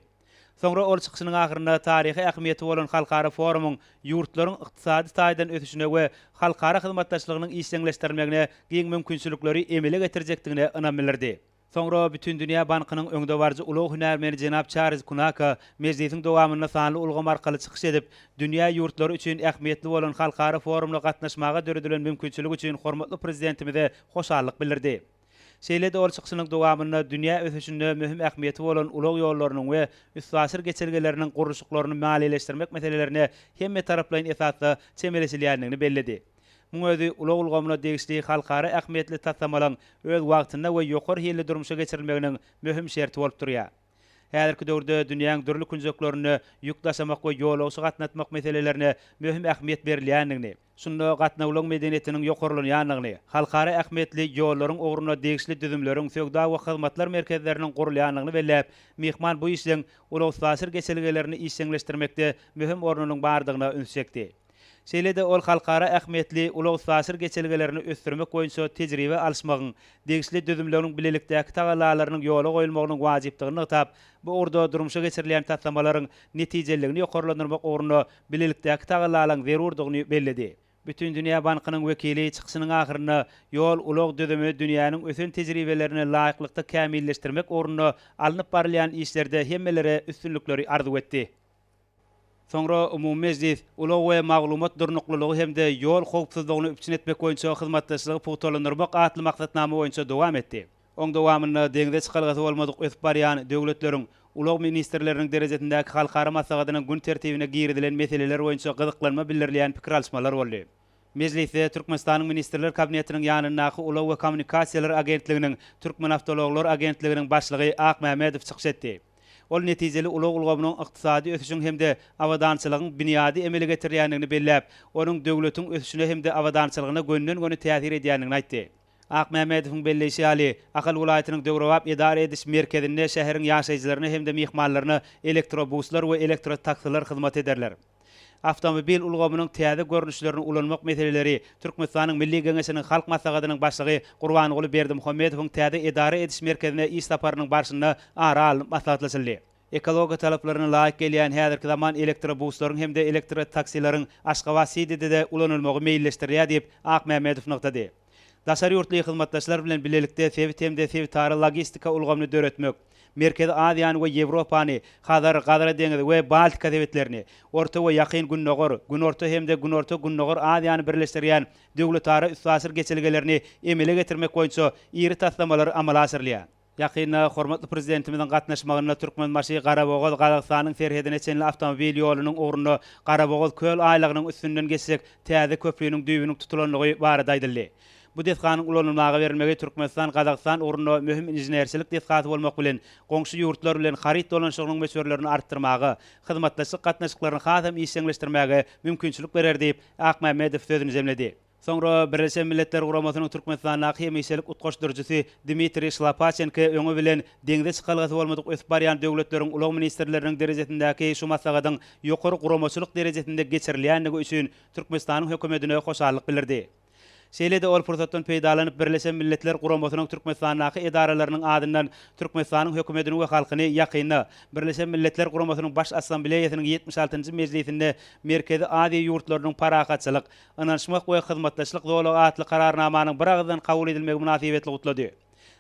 S2: Soňra ol çykyşynyň ahyrynda taryhy ähmiýeti bolan halkara forumyň ýurtlaryň ykdysady taýdan ösüşine we halkara hyzmatdaşlygynyň işjeňleşdirilmegine giň mümkinçilikleri emele getirjekdigine ynam bildirdi. Soňra Bütindünýä bankynyň öňdebaryjy ulag hünärmeni jenap Çarlz Kunaka mejlisiň dowamynda sanly ulgam arkaly çykyş edip, dünýä ýurtlary üçin ähmiýetli bolan halkara forumyna gatnaşmaga döredilen mümkinçilik üçin hormatly Prezidentimize hoşallyk bildirdi. Şeýle-de ol çykyşynyň dowamynda dünýä ösüşinde möhüm ähmiýeti bolan ulag ýollarynyň we üstaşyr geçelgeleriniň gurluşyklaryny maliýeleşdirmek meselelerine hemmetaraplaýyn esasda çemeleşilýändigini belledi. Muň özi ulag ulgamyna degişli halkara ähmiýetli taslamalaryň öz wagtynda we ýokary hilli durmuşa geçirilmeginiň möhüm şerti bolup durýar. Häzirki döwürde dünýäň dürli künjeklerinde ýük daşamak we ýolagçy gatnatmak meselelerine möhüm ähmiýet berilýändigini, şunda gatnawlaryň medeniýetiniň ýokarlanýandygyny, halkara ähmiýetli ýollaryň ugrunda degişli düzümleriň, söwda we hyzmatlar merkezleriniň gurulýandygyny belläp, myhman bu işleň ulag-üstaşyr geçelgelerini işjeňleşdirmekde möhüm ornunyň bardygyna üns çekdi. Şeýle-de ol halkara ähmiýetli ulag-üstaşyr geçelgelerini ösdürmek boýunça tejribe alyşmagyň, degişli düzümleriň bilelikdäki tagallalarynyň ýola goýulmagynyň wajypdygyny nygtap, bu ugurda durmuşa geçirilýän taslamalaryň netijeliligini ýokarlandyrmak ugrunda bilelikdäki tagallalaryň zerurdygyny belledi. Bütindünýä bankynyň wekili çykyşynyň ahyrynda ýol-ulag düzümi dünýäniň ösen tejribelerine laýyklykda kämilleşdirmek ugrunda alnyp barylýan işlerde hemmelere üstünlikleri arzuw etdi. Soňra umumy mejlis Ulag we maglumat durnuklylygy hem-de ýol howpsuzlygyny üpjün etmek boýunça hyzmatdaşlygy pugtalandyrmak atly maksatnama boýunça dowam etdi. Oň dowamynda deňze çykalgasy bolmadyk ösüp barýan döwletleriň ulag ministrleriniň derejesindäki halkara maslahatynyň gün tertibine girizilen meseleler boýunça gyzyklanma bildirilýän pikir alyşmalar boldy. Mejlisde Türkmenistanyň Ministrler Kabinetiniň ýanyndaky Ulag we kommunikasiýalar agentliginiň Türkmenawtoulaglar agentliginiň başlygy Ak Mämmedow çykyş etdi. Ol netijeli ulag ulgamynyň ykdysady ösüşiň hem-de abadançylygyň binýady emele getirýändigini belläp, onuň döwletiň ösüşine hem-de abadançylygyna gönden-göni täsir edýändigini aýtdy. Ak Mämmedowyň belleýşi ýaly, Ahal welaýatynyň döwrebap edara ediş merkezinde şäheriň ýaşaýjylaryna hem-de myhmanlaryna elektrobuslar we elektrotaksiler hyzmat ederler. Awtomobil ulgamynyň täze görnüşlerini ulanmak meseleleri Türkmenistanyň Milli Geňeşiniň Halk Maslahatynyň Başlygy Gurbanguly Berdimuhamedowyň täze edara ediş merkezine iş saparynyň barşynda ara alnyp maslahatlaşyldy. Ekologiýa talaplaryna laýyk gelýän häzirki zaman elektrobuslaryň hem-de elektrotaksileriň Aşgabat-Sitide-de ulanylmagy meýilleşdirilýär diýip, Akmämmedow nygtady. Daşary ýurtly hyzmatdaşlar bilen bilelikde sebit hem-de sebitara logistika ulgamyny döretmek, Merkezi Aziýany we Ýewropany, Hazar, Gazara deňizi we Baltika sebitlerini, Orta we Ýakyn Gündogar, Günorta hem-de Günorta-Gündogar Aziýany birleşdirýän döwletara üstaşyr geçelgelerini emele getirmek boýunça iri taslamalar amala aşyrylýar. Ýakynda hormatly Prezidentimiziň gatnaşmagynda Türkmenbaşy, Garabogaz, Gazagystanyň serhedine çenli awtomobil ýolunyň ugrunda Garabogaz köl aýlagynyň üstünden geçjek täze köprüniň düýbüniň tutulandygy barada aýdyldy. Bu desganyň ulanylmaga berilmegi Türkmenistan, Gazagystan ugrunda möhüm inženerçilik desgasy bolmak bilen, goňşy ýurtlar bilen haryt dolanyşygynyň möçberlerini artdyrmaga, hyzmatdaşlyk gatnaşyklaryny hasam işjeňleşdirmäge mümkinçilik berer diýip, Akmämmedow sözüni jemledi. Soňra Birleşen Milletler Guramasynyň Türkmenistandaky hemişelik utgaşdyryjysy Dmitriý Şlapaçenko öňi bilen deňze çykalgasy bolmadyk ösüp barýan döwletleriň ulag ministrleriniň derejesindäki şu maslahatyň ýokary guramaçylyk derejesinde geçirilýändigi üçin Türkmenistanyň Hökümetine hoşallyk bildirdi. Şeýle-de ol pursatdan peýdalanyp Birleşen Milletler Guramasynyň Türkmenistandaky edaralarynyň adyndan Türkmenistanyň Hökümetini we halkyny ýakynda Birleşen Milletler Guramasynyň Baş Assambleýasynyň 76-njy mejlisinde Merkezi Aziýa ýurtlarynyň parahatçylyk, Ynanyşmak we hyzmatdaşlyk zolagy atly Kararnamanyň biragyzdan kabul edilmegi mynasybetli gutlady.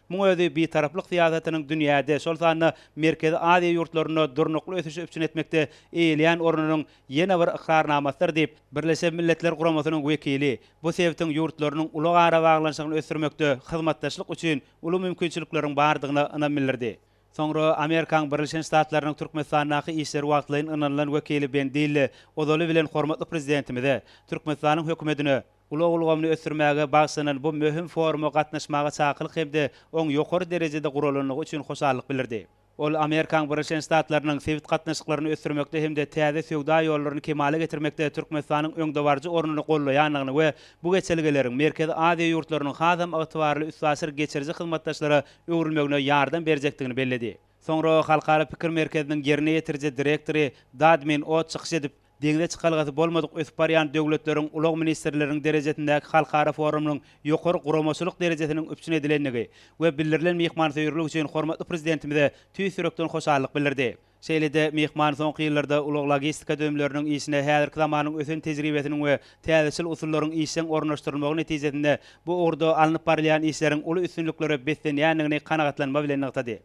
S2: Muň özi Bitaraplyk syýasatynyň dünýäde, şol sanda Merkezi Aziýa ýurtlarynda durnukly ösüşi üpjün etmekde eýeleýän ornunyň ýene bir ykrarnamasydyr diýip, Birleşen Milletler Guramasynyň wekili bu sebitiň ýurtlarynyň ulag arabaglanyşygyny ösdürmekde hyzmatdaşlyk üçin uly mümkinçilikleriň bardygyna ynam bildirdi. Soňra Amerikanyň Birleşen Ştatlarynyň Türkmenistandaky işleri wagtlaýyn ynanylan wekili Ben Dille ozaly bilen hormatly Prezidentimize, Türkmenistanyň Hökümetine, ulag ulgamyny ösdürmäge bagyşlanan bu möhüm foruma gatnaşmaga çakylyk hem-de oň ýokary derejede guralanlygy üçin hoşallyk bildirdi. Ol Amerikanyň Birleşen Ştatlarynyň sebit gatnaşyklaryny ösdürmekde hem-de täze söwda ýollaryny kemala getirmekde Türkmenistanyň öňdebaryjy ornuny gollaýandygyny we bu geçelgeleriň Merkezi Aziýa ýurtlarynyň hasam ygtybarly üstaşyr geçiriji hyzmatdaşlara öwrülmegine ýardam berjekdigini belledi. Soňra Halkara pikir merkeziniň ýerine ýetiriji direktory Dadmin Ott çykyş edip, deňze çykalgasy bolmadyk ösüp barýan döwletleriň ulag ministrleriniň derejesindäki halkara forumynyň ýokary guramaçylyk derejesiniň üpjün edilendigi we bildirilen myhmansöýerlik üçin hormatly Prezidentimize tüýs ýürekden hoşallyk bildirdi. Şeýle-de, myhman soňky ýyllarda ulag-logistika düzümleriniň işine häzirki zamanyň ösen tejribesiniň we täzeçil usullaryň işjeň ornaşdyrylmagy netijesinde bu ugurda alnyp barylýan işleriň uly üstünliklere beslenýändigini kanagatlanma bilen nygtady.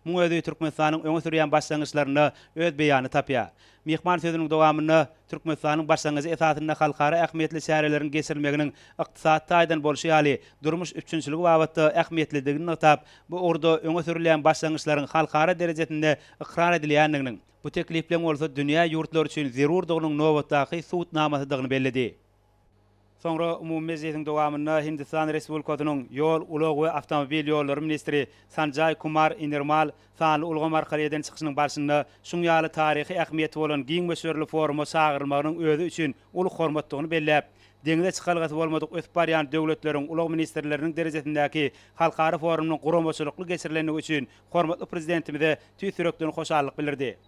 S2: Muň özi Türkmenistanyň öňe sürýän başlangyçlarynda öz beýanyny tapýar. Myhman sözüniň dowamynda Türkmenistanyň başlangyjy esasynda halkara ähmiýetli çäreleriň geçirilmeginiň ykdysady taýdan bolşy ýaly, durmuş üpjünçiligi babatda ähmiýetlidigini nygtap, bu ugurda öňe sürülýän başlangyçlaryň halkara derejesinde ykrar edilýändiginiň, bu teklipleriň bolsa dünýä ýurtlary üçin zerurdygynyň nobatdaky subutnamasydygyny belledi. Soňra umumy mejlisiň dowamynda Hindistan Respublikasynyň Ýol, ulag we awtomobil ýollary ministri Sanjaý Kumar Inirmal sanly ulgam arkaly eden çykyşynyň barşynda şuň ýaly taryhy ähmiýeti bolan giň möçberli foruma çagyrylmagynyň özi üçin uly hormatdygyny belläp, deňze çykalgasy bolmadyk ösüp barýan döwletleriň ulag ministrleriniň derejesindäki halkara forumynyň guramaçylykly geçirilendigi üçin hormatly Prezidentimize tüýs ýürekden hoşallyk bildirdi.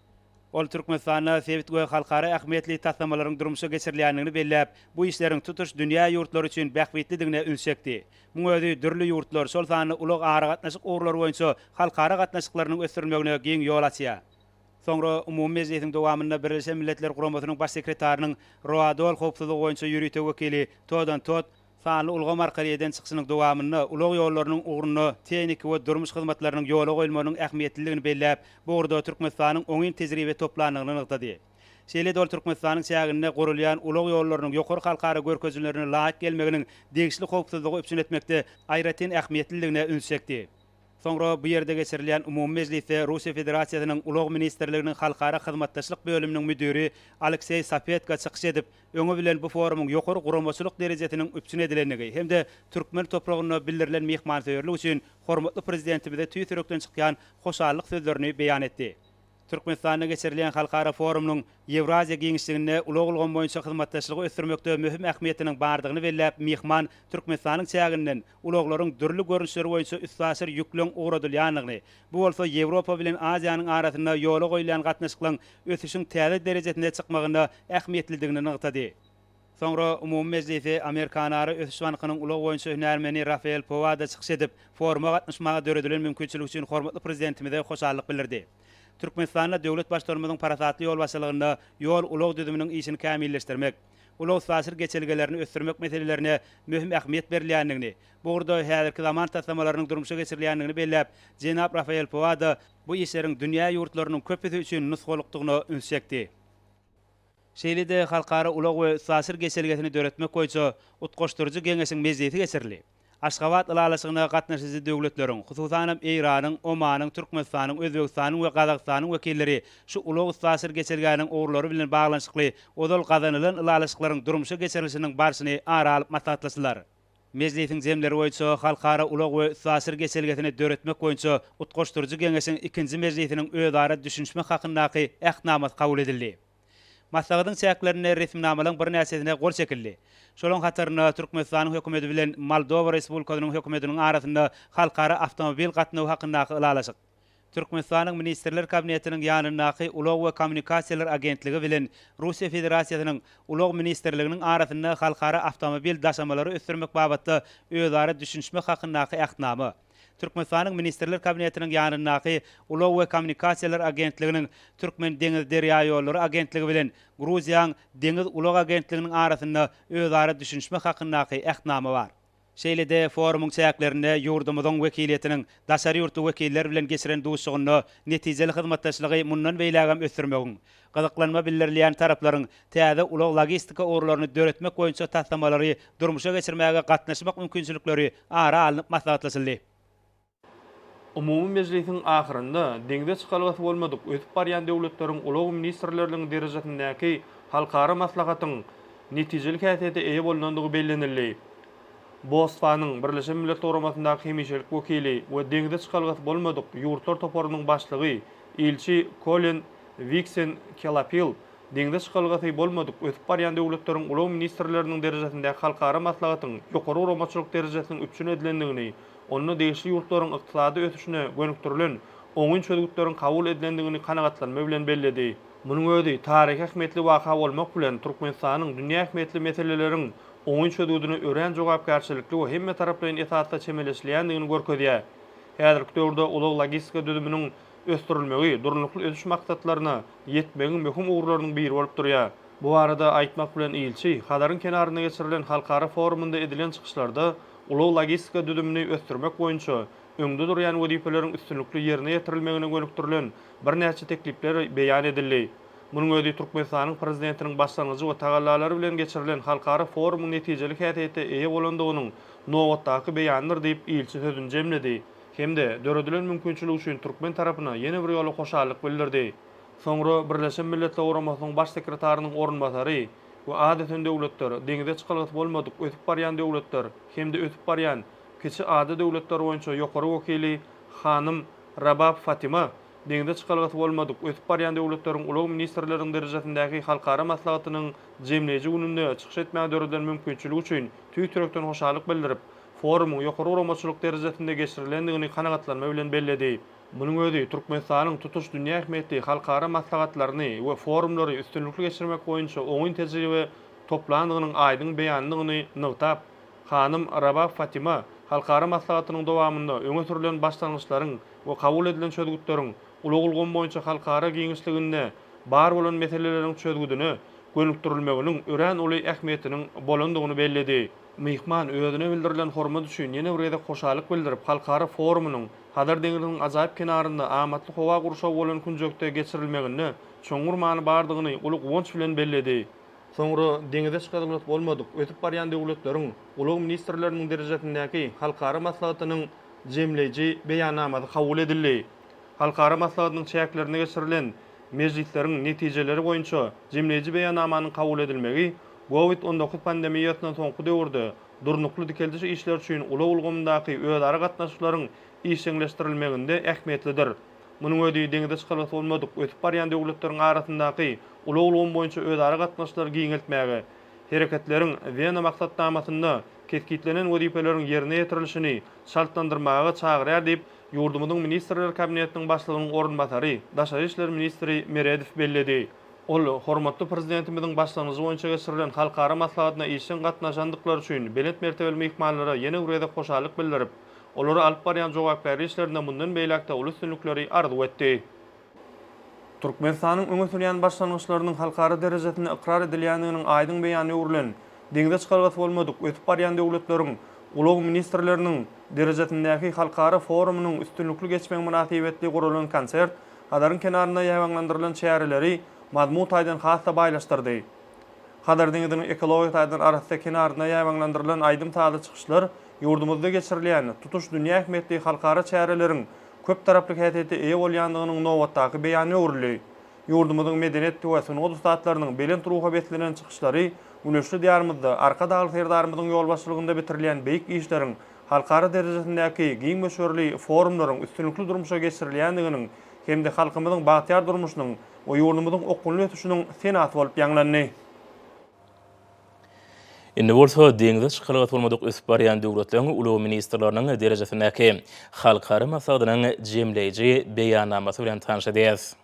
S2: Ol Türkmenistanda sebit we halkara ähmiýetli taslamalaryň durmuşa geçirilýändigini belläp, bu işleriň tutuş dünýä ýurtlary üçin bähbitlidigine üns çekdi. Muň özi dürli ýurtlar, şol sanda ulag-aragatnaşyk ugurlary boýunça halkara gatnaşyklarynyň ösdürilmegine giň ýol açýar. Soňra umumy mejlisiň dowamynda Birleşen Milletler Guramasynyň Baş sekretarynyň Roadol howpsuzlygy boýunça ýörite wekili Todan Todd sanly ulgam arkaly eden çykyşynyň dowamynda ulag ýollarynyň ugrunda tehniki we durmuş hyzmatlarynyň ýola goýulmagynyň ähmiýetliligini belläp, bu ugurda Türkmenistanyň oňyn tejribe toplandygyny nygtady. Şeýle-de ol Türkmenistanyň çäginde gurulýan ulag ýollarynyň ýokary halkara görkezijilerine laýyk gelmeginiň degişli howpsuzlygy üpjün etmekde aýratyn ähmiýetliligine üns çekdi. Soňra bu ýerde geçirilýän umumy mejlisde Russiýa Federasiýasynyň Ulag ministrliginiň halkara hyzmatdaşlyk bölüminiň müdiri Alekseý Sapetka çykyş edip, öňi bilen bu forumyň ýokary guramaçylyk derejesiniň üpjün edilendigi hem-de türkmen topragynda bildirilen myhmansöýerlik üçin hormatly Prezidentimize tüýs ýürekden çykýan hoşallyk sözlerini beýan etdi. Türkmenistanda geçirilýän halkara forumynyň Ýewraziýa giňişliginde ulag ulgamy boýunça hyzmatdaşlygy ösdürmekde möhüm ähmiýetiniň bardygyny belläp, myhman Türkmenistanyň çäginden ulaglaryň dürli görnüşleri boýunça üstaşyr ýükleň ugradylýandygyny, bu bolsa Ýewropa bilen Aziýanyň arasynda ýola goýulýan gatnaşyklaryň ösüşiň täze derejesine çykmagynda ähmiýetlidigini nygtady. Soňra umumy mejlisi Amerikanara ösüş bankynyň ulag boýunça hünärmeni Rafael Powada çykyş edip, foruma gatnaşmaga döredilen mümkinçilik üçin hormatly Prezidentimize hoşallyk bildirdi. Türkmenistanda döwlet Baştutanymyzyň parasatly ýolbaşçylygynda ýol-ulag düzüminiň işini kämilleşdirmek, ulag-üstaşyr geçelgelerini ösdürmek meselelerine möhüm ähmiýet berilýändigini, bu ugurda häzirki zaman taslamalarynyň durmuşa geçirilýändigini belläp, jenap Rafael Powada bu işleriň dünýä ýurtlarynyň köpüsi üçin nusgalykdygyna üns çekdi. Şeýle-de Halkara ulag we üstaşyr geçelgesini döretmek boýunça Utgaşdyryjy geňeşiň mejlisi geçirildi. Aşgabat ylalaşygyna gatnaşyjy döwletleriň, hususanam Eýranyň, Omanyň, Türkmenistanyň, Özbegistanyň we Gazagystanyň wekilleri şu ulag-üstaşyr geçelgäniň ugurlary bilen baglanyşykly ozal gazanylan ylalaşyklaryň durmuşa geçirilişiniň barşyny ara alyp maslahatlaşdylar. Mejlisiň jemleri boýunça Halkara ulag we üstaşyr geçelgesini döretmek boýunça Utgaşdyryjy geňeşiň ikinji mejlisiniň özara düşünişmek hakyndaky Ähtnamasy kabul edildi. Maslahatyň çäklerinde resminamalaryň birnäçesine gol çekildi. Şolaryň hatarynda Türkmenistanyň Hökümeti bilen Moldowa Respublikasynyň Hökümetiniň arasynda halkara awtomobil gatnawy hakyndaky Ylalaşyk, Türkmenistanyň Ministrler Kabinetiniň ýanyndaky Ulag we kommunikasiýalar agentligi bilen Russiýa Federasiýasynyň Ulag ministrliginiň arasynda halkara awtomobil daşamalary ösdürmek babatda özara düşünişmek hakyndaky Ähtnama, Türkmenistanyň Ministrler Kabinetiniň ýanyndaky Ulag we kommunikasiýalar agentliginiň Türkmendeňizderýaýollary agentligi bilen Gruziýaň Deňiz ulag agentliginiň arasynda özara düşünişmek hakyndaky Ähtnama bar. Şeýle-de forumyň çäklerinde ýurdumyzyň wekiliýetiniň daşary ýurtly wekiller bilen geçiren duşuşygynda netijeli hyzmatdaşlygy mundan beýlägem ösdürmegiň, gyzyklanma bildirilýän taraplaryň täze ulag-logistika ugurlaryny döretmek boýunça taslamalary durmuşa geçirmäge gatnaşmak mümkinçilikleri ara alnyp maslahatlaşyldy.
S3: Umumy mejlisiň ahyrynda deňze çykalgasy bolmadyk ösüp barýan döwletleriň ulag ministrleriniň derejesindäki halkara maslahatyň netijeli häsiýete eýe bolnandygy bellenildi. BOSFA-nyň Birleşen Milletler Guramasyndaky hemişelik wekili we deňze çykalgasy bolmadyk ýurtlar toparynyň başlygy ilçi Kolin Wiksen Kelapil deňze çykalgasy bolmadyk ösüp barýan döwletleriň ulag ministrleriniň derejesindäki halkara maslahatyň ýokary guramaçylyk derejesiniň üpjün edilendigini onda degişli ýurtlaryň ykdysady ösüşine gönükdirilen oňyn çözgütleriň kabul edilendigini kanagatlanma bilen belledi. Munuň özi taryhy ähmiýetli waka bolmak bilen, Türkmenistanyň dünýä ähmiýetli meseleleriň oňyn çözgüdine örän jogapkärçilikli we hemmetaraplaýyn esasda çemeleşilýändigini görkezýär. Häzirki döwürde ulag-logistika düzüminiň ösdürilmegi Durnukly ösüş maksatlaryna ýetmegiň möhüm ugurlarynyň biri bolup durýar. Bu barada aýtmak bilen ilçi Hazaryň kenarynda geçirilen halkara forumynda edilen çykyşlarda ulag-logistika düzümini ösdürmek boýunça öňde durýan wezipeleriň üstünlikli ýerine ýetirilmegine gönükdirilen birnäçe teklipler beýan edildi. Munuň özi Türkmenistanyň Prezidentiniň başlangyjy we tagallalary bilen geçirilen halkara forumyň netijeli häsiýete eýe bolandygynyň nobatdaky beýanydyr diýip, ilçi sözüni jemledi hem-de döredilen mümkinçilik üçin türkmen tarapyna ýene bir ýola hoşallyk bildirdi. Soňra Birleşen Milletler Guramasynyň Baş sekretarynyň orunbasary we az ösen döwletler, deňze çykalgasy bolmadyk ösüp barýan döwletler hem-de ösüp barýan kiçi ada döwletler boýunça ýokary wekili hanym Rabab Fatima deňze çykalgasy bolmadyk ösüp barýan döwletleriň ulag ministrleriniň derejesindäki halkara maslahatynyň jemleýji gününde çykyş etmäge döredilen mümkinçilik üçin tüýs ýürekden hoşallyk bildirip, forumyň ýokary guramaçylyk derejesinde geçirilendigini kanagatlanma bilen belledi. Munuň özi Türkmenistanyň tutuş dünýä ähmiýetli halkara maslahatlaryny we forumlary üstünlikli geçirmek boýunça oňyn tejribe toplandygynyň aýdyň beýanydygyny nygtap, hanym Rabab Fatima halkara maslahatynyň dowamynda öňe sürlen başlangyçlaryň we kabul edilen çözgütleriň ulag ulgamy boýunça halkara giňişliginde bar bolan meseleleriň çözgüdine gönükdirilmeginiň örän uly ähmiýetiniň bolandygyny belledi. Myhman özüne bildirilen hormat üçin ýene bir gezek hoşallyk bildirip, halkara forumynyň Hazar deňziniň ajaýyp kenarynda, amatly howa gurşawy bolan künjekde geçirilmeginde çuňňur many bardygyny uly guwanç bilen belledi. Soňra deňize çykalgasy bolmadyk ösüp barýan döwletleriň ulag ministrleriniň derejesindäki halkara maslahatynyň jemleýji Beýannamasy kabul edildi. Halkara maslahatynyň çäklerinde geçirilen mejlisleriň netijeleri boýunça jemleýji Beýannamanyň kabul edilmegi Covid 19 pandemiýasyndan soňky döwürde durnukly dikeldiş işleri üçin ulag ulgamyndaky özara gatnaşyklaryň işjeňleşdirilmeginde ähmiýetlidir. Munuň özi deňze çykalgasy bolmadyk ösüp barýan döwletleriň arasyndaky ulag ulgamy boýunça özara gatnaşyklary giňeltmäge, Hereketleriň Wena maksatnamasynda kesgitlenen wezipeleriň ýerine ýetirilişini çaltlandyrmaga çagyrýar diýip, ýurdumyzyň Ministrler Kabinetiniň Başlygynyň orunbasary, daşary işler ministri Meredow belledi. Ol hormatly Prezidentimiziň başlangyjy boýunça geçirilen halkara maslahatyna işjeň gatnaşandyklary üçin belent mertebeli myhmanlara ýene bir gezek hoşallyk bildirip, olara alyp barýan jogapkärli işlerinde mundan beýläk-de uly üstünlikleri arzuw etdi. Türkmenistanyň öňe sürýän başlangyçlarynyň halkara derejesinde ykrar edilýändiginiň aýdyň beýanyna öwrülen, deňze çykalgasy bolmadyk ösüp barýan döwletleriň ulag ministrleriniň derejesindäki halkara forumynyň üstünlikli geçmegi mynasybetli guralan konsert Hazaryň kenarynda ýaýbaňlandyrylan çäreleri mazmun taýdan has-da baýlaşdyrdy. Hazar deňziniň ekologiýa taýdan arassa kenarynda ýaýbaňlandyrylan aýdym-sazly çykyşlar ýurdumyzda geçirilýän tutuş dünýä ähmiýetli halkara çäreleriň köptaraply häsiýete eýe bolýandygynyň nobatdaky beýanyna öwrüldi. Ýurdumyzyň medeniýet we sungat ussatlarynyň belent ruha beslenen çykyşlary güneşli Diýarymyzda Arkadagly Serdarymyzyň ýolbaşçylygynda bitirilýän beýik işleriň, halkara derejesindäki giň möçberli forumlaryň üstünlikli durmuşa geçirilýändiginiň hem-de halkymyzyň bagtyýar durmuşynyň we ýurdumyzyň okgunly ösüşiniň senasy bolup ýaňlandy.
S1: Indi bolsa deňze çykalgasy bolmadyk ösüp barýan döwletleriň ulag ministrleriniň derejesindäki halkara maslahatynyň jemleýji beýannamasy bilen tanyş edýäris.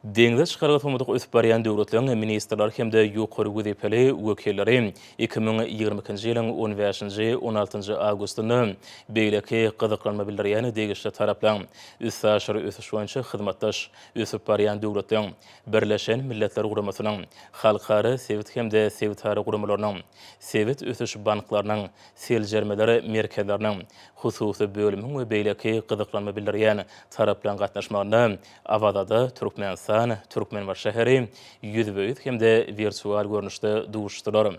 S1: Deňze çykalgasy bolmadyk ösüp barýan döwletleriň ministrleri hem-de ýokary wezipeli wekilleri 2022-nji ýylyň on bäşinji, on altynjy awgustynda beýleki gyzyklanma bildirýän degişli taraplaryň üstaşyr ösüş boýunça hyzmatdaş ösüp barýan döwletleriň Birleşen Milletler Guramasynyň, halkara, sebit hem-de sebitara guramalarynyň, sebit ösüş banklarynyň, seljermeler merkezleriniň, hususy bölümiň we beýleki gyzyklanma bildirýän taraplaryň gatnaşmagynda Awazada, Türkmenistan, Türkmenbaşy şäheri, ýüzbe-ýüz hem-de wirtual görnüşde duşuşdylar.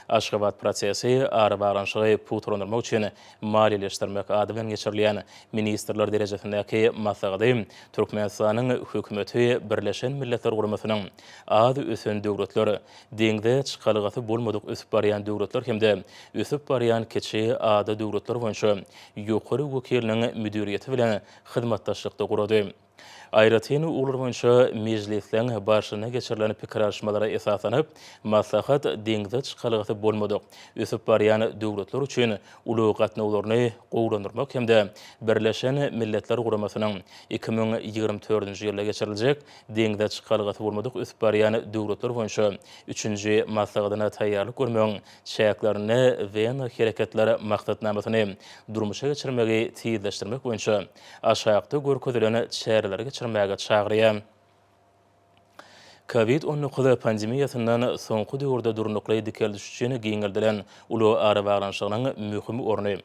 S1: Aşgabat prosesi arabaglanyşygy pugtalandyrmak üçin maliýeleşdirmek ady bilen geçirilýän ministrler derejesindäki maslahaty Türkmenistanyň Hökümeti Birleşen Milletler Guramasynyň az ösen döwletler, deňze çykalgasy bolmadyk ösüp barýan döwletler hem-de ösüp barýan kiçi ada döwletler boýunça ýokary wekiliniň müdiriýeti bilen hyzmatdaşlykda gurady. Aýratyn ugurlar boýunça mejlisleň barşynda geçirilen pikir alyşmalara esaslanyp, maslahat deňze çykalgasy bolmadyk, ösüp barýan döwletler üçin ulag gatnawlaryny gowulandyrmak hem-de Birleşen Milletler Guramasynyň 2024-nji ýylda geçiriljek deňze çykalgasy bolmadyk ösüp barýan döwletler boýunça üçünji maslahatyna taýýarlyk görmegiň çäklerinde Wena hereketler maksatnamasyny durmuşa geçirmegi tizleşdirmek boýunça aşakda görkezilen çäreleri geçirmäge çagyrýar. Covid 19 pandemiýasyndan soňky döwürde durnukly dikeldiş üçin giňeldilen ulag arabaglanyşygynyň möhüm orny,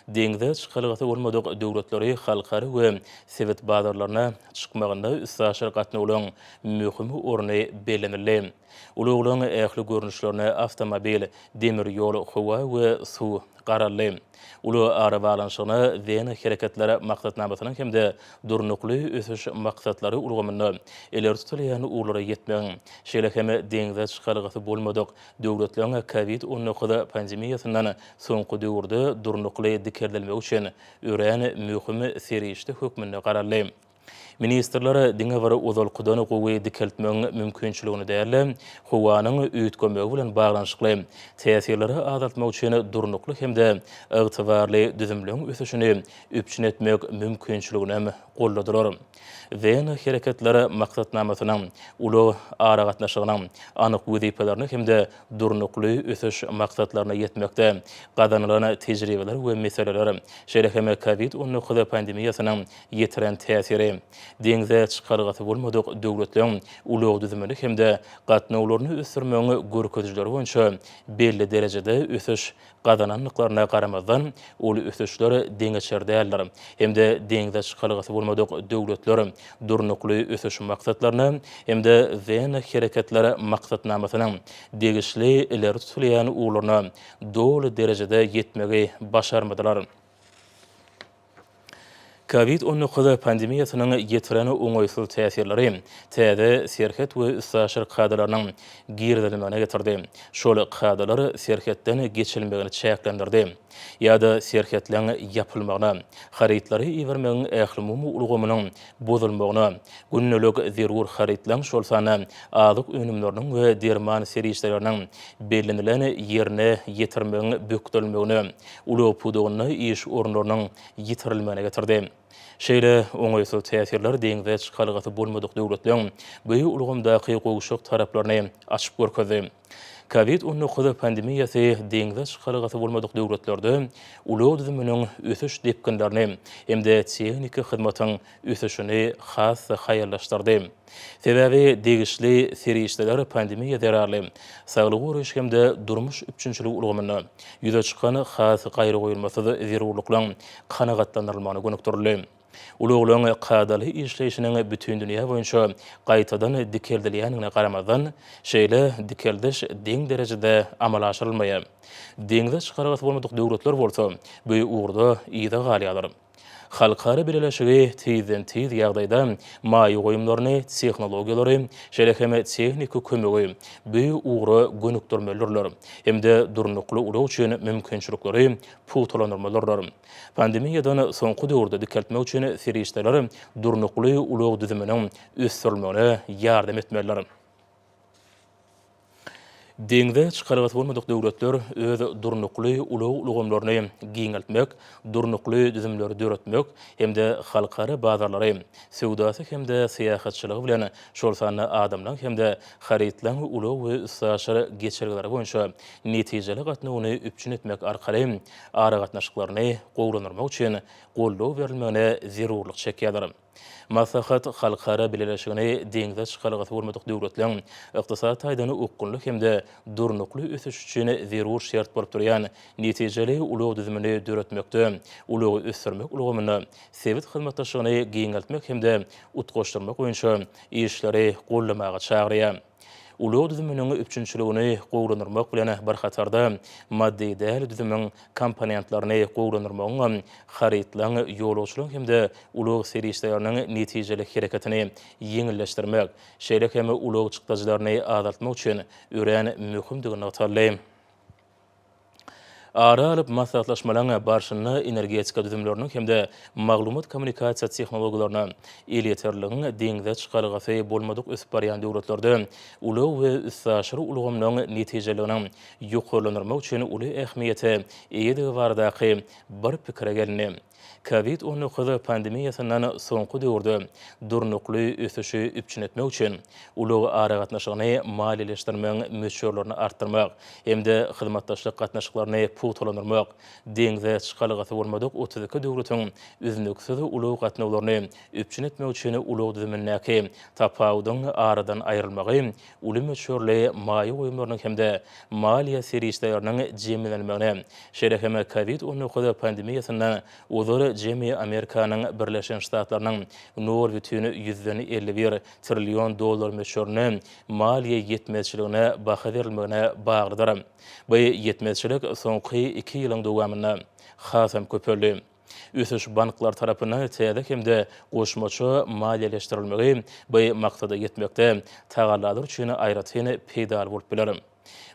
S1: deňze çykalgasy bolmadyk döwletleri halkara we sebit bazarlaryna çykmagynda üstaşyr gatnawlaryň möhüm orny bellenildi. Ulaglaryň ähli görnüşlerine awtomobil, demir ýol, howa we suw garaldy. Ulag arabaglanyşygyna Wena hereketler maksatnamasynyň hem-de Durnukly ösüş maksatlary ulgamynda ileri tutulýan ugurlara ýetmegiň, şeýle hem deňze çykalgasy bolmadyk döwletleriň Covid 19 pandemiýasyndan soňky döwürde durnukly dikeldilmegi üçin örän möhüm serişde hökmünde garaldy. Ministrler diňe bir ozalkydan gowy dikeltmegiň mümkinçiligini däl-de, howanyň üýtgemegi bilen baglanyşykly täsirleri azaltmak üçin durnukly hem-de ygtybarly düzümleň ösüşini üpjün etmek mümkinçiliginem goldadylar. Wena hereketler maksatnamasynyň ulag aragatnaşygynyň anyk wezipelerini hem-de durnukly ösüş maksatlaryna ýetmekde gazanylan tejribeler we meseleler, şeýle hem Covid 19 pandemiýasynyň ýetiren täsiri, deňze çykalgasy bolmadyk döwletleriň ulag düzümini hem-de gatnawlaryny ösdürmegiň görkezijileri boýunça belli derejede ösüş gazanandyklaryna garamazdan, ol ösüşler deňeçer däldir hem-de deňze çykalgasy bolmadyk döwletler Durnukly ösüş maksatlaryna hem-de Wena hereketler maksatnamasynyň degişli ileri tutulýan ugurlaryna doly derejede ýetmegi başarmadylar. Covid 19 pandemiýasynyň ýetiren oňaýsyz täsirleri täze serhet we üstaşyr kadalarynyň girizilmegine getirdi. Şol kadalar serhetden geçilmegini çäklendirdi. Ýa-da serhetleň ýapylmagyna, harytlary ibermegiň ählumumy ulgamynyň bozulmagyna, gündelik zerur harytlaryň, şol sanda azyk önümleriniň we derman serişdeleriniň bellenilen ýerine ýetirmegiň bökdelmegine, ulag pudagynda iş orunlarynyň ýitirilmegine getirdi. Şeýle oňaýsyz täsirler deňze çykalgasy bolmadyk döwletleriň bu ulgamdaky gowşak taraplaryny açyp görkezdi. Covid 19 pandemiýasy deňze çykalgasy bolmadyk döwletlerde ulag düzüminiň ösüş depginlerini hem-de tehniki hyzmatyň ösüşini has-da haýallaşdyrdy. Sebäbi degişli serişdeler pandemiýa zerarly saglygy goraýyş hem-de durmuş üpjünçiligi ulgamynda ýüze çykan has gaýragoýulmasyz zerurlyklaryň kanagatlandyrylmagyna gönükdirildi. Ulaglaryň kadaly işleýşiniň bütin dünýä boýunça gaýtadan dikeldilýändigine garamazdan, şeýle dikeldiş deň derejede amala aşyrylmaýar. Deňze çykalgasy bolmadyk döwletler bolsa bu ugurda yza galýarlar. Halkara bileleşigi tizden-tiz ýagdaýda maýa goýumlaryny, tehnologiýalary, şeýle hem tehniki kömegi bu ugra gönükdirmelidirler hem-de durnukly ulag üçin mümkinçilikleri pugtalandyrmalydyrlar. Pandemiýadan soňky döwürde dikeltmek üçin serişdeler durnukly ulag düzüminiň ösdürilmegine ýardam etmelidir. Deňze çykalgasy bolmadyk döwletler öz durnukly ulag ulgamlaryny giňeltmek, durnukly düzümleri döretmek hem-de halkara bazarlary, söwdasy hem-de syýahatçylygy bilen, şol sanda adamlaryň hem-de harytlaryň ulag we üstaşyr geçelgeleri boýunça netijeli gatnawyny üpjün etmek arkaly aragatnaşyklaryny gowulandyrmak üçin goldaw berilmegine zerurlyk çekýärler. Maslahat halkara bileleşigini deňze çykalgasy bolmadyk döwletleriň ykdysady taýdan okgunly hem-de durnukly ösüş üçin zerur şert bolup durýan netijeli ulag düzümini döretmekde, ulagy ösdürmek ulgamynda sebit hyzmatdaşlygyny giňeltmek hem-de utgaşdyrmak boýunça işleri goldamaga çagyrýar. Ulag düzüminiň üpjünçiligini gowulandyrmak bilen bir hatarda, maddy däl düzümiň komponentlerini gowulandyrmagyň, harytlaryň, ýolagçylaryň hem-de ulag serişdeleriniň netijeli hereketini ýeňilleşdirmek, şeýle hem ulag çykdajylaryny azaltmak üçin örän möhümdigi nygtaldy. Ara alyp maslahatlaşmalaryň barşynda energetika düzümleriniň hem-de maglumat-kommunikasiýa tehnologiýalaryna elýeterliligiň deňze çykalgasy bolmadyk ösüp barýan döwletlerde ulag we üstaşyr ulgamynyň netijeliliginiň ýokarlandyrmak üçin uly ähmiýete eýedigi baradaky bir pikire gelindi. Covid 19 pandemiýasyndan soňky döwürde durnukly ösüşi üpjün etmek üçin ulag aragatnaşygyny maliýeleşdirmegiň möçberlerini artdyrmak hem-de hyzmatdaşlyk gatnaşyklaryny pugtalandyrmak, deňze çykalgasy bolmadyk 32 döwletiň üznüksiz ulag gatnawlaryny üpjün etmek üçin ulag düzümindäki tapawudyň aradan aýrylmagy uly möçberli maýa goýumlarynyň hem-de maliýe serişdeleriniň jemlenilmegine, şeýle hem Covid 19 pandemiýasyndan ozal jemi Amerikanyň Birleşen Ştatlarynyň nol bütin ýüzden 51 trillion dollar möçberinde maliýe ýetmezçiligine baha berilmegine baglydyr. Bu ýetmezçilik soňky iki ýylyň dowamynda hasam köpeldi. Ösüş banklary tarapyndan täze hem-de goşmaça maliýeleşdirilmegi bu maksada ýetmekde tagallalar üçin aýratyn peýdaly bolup biler.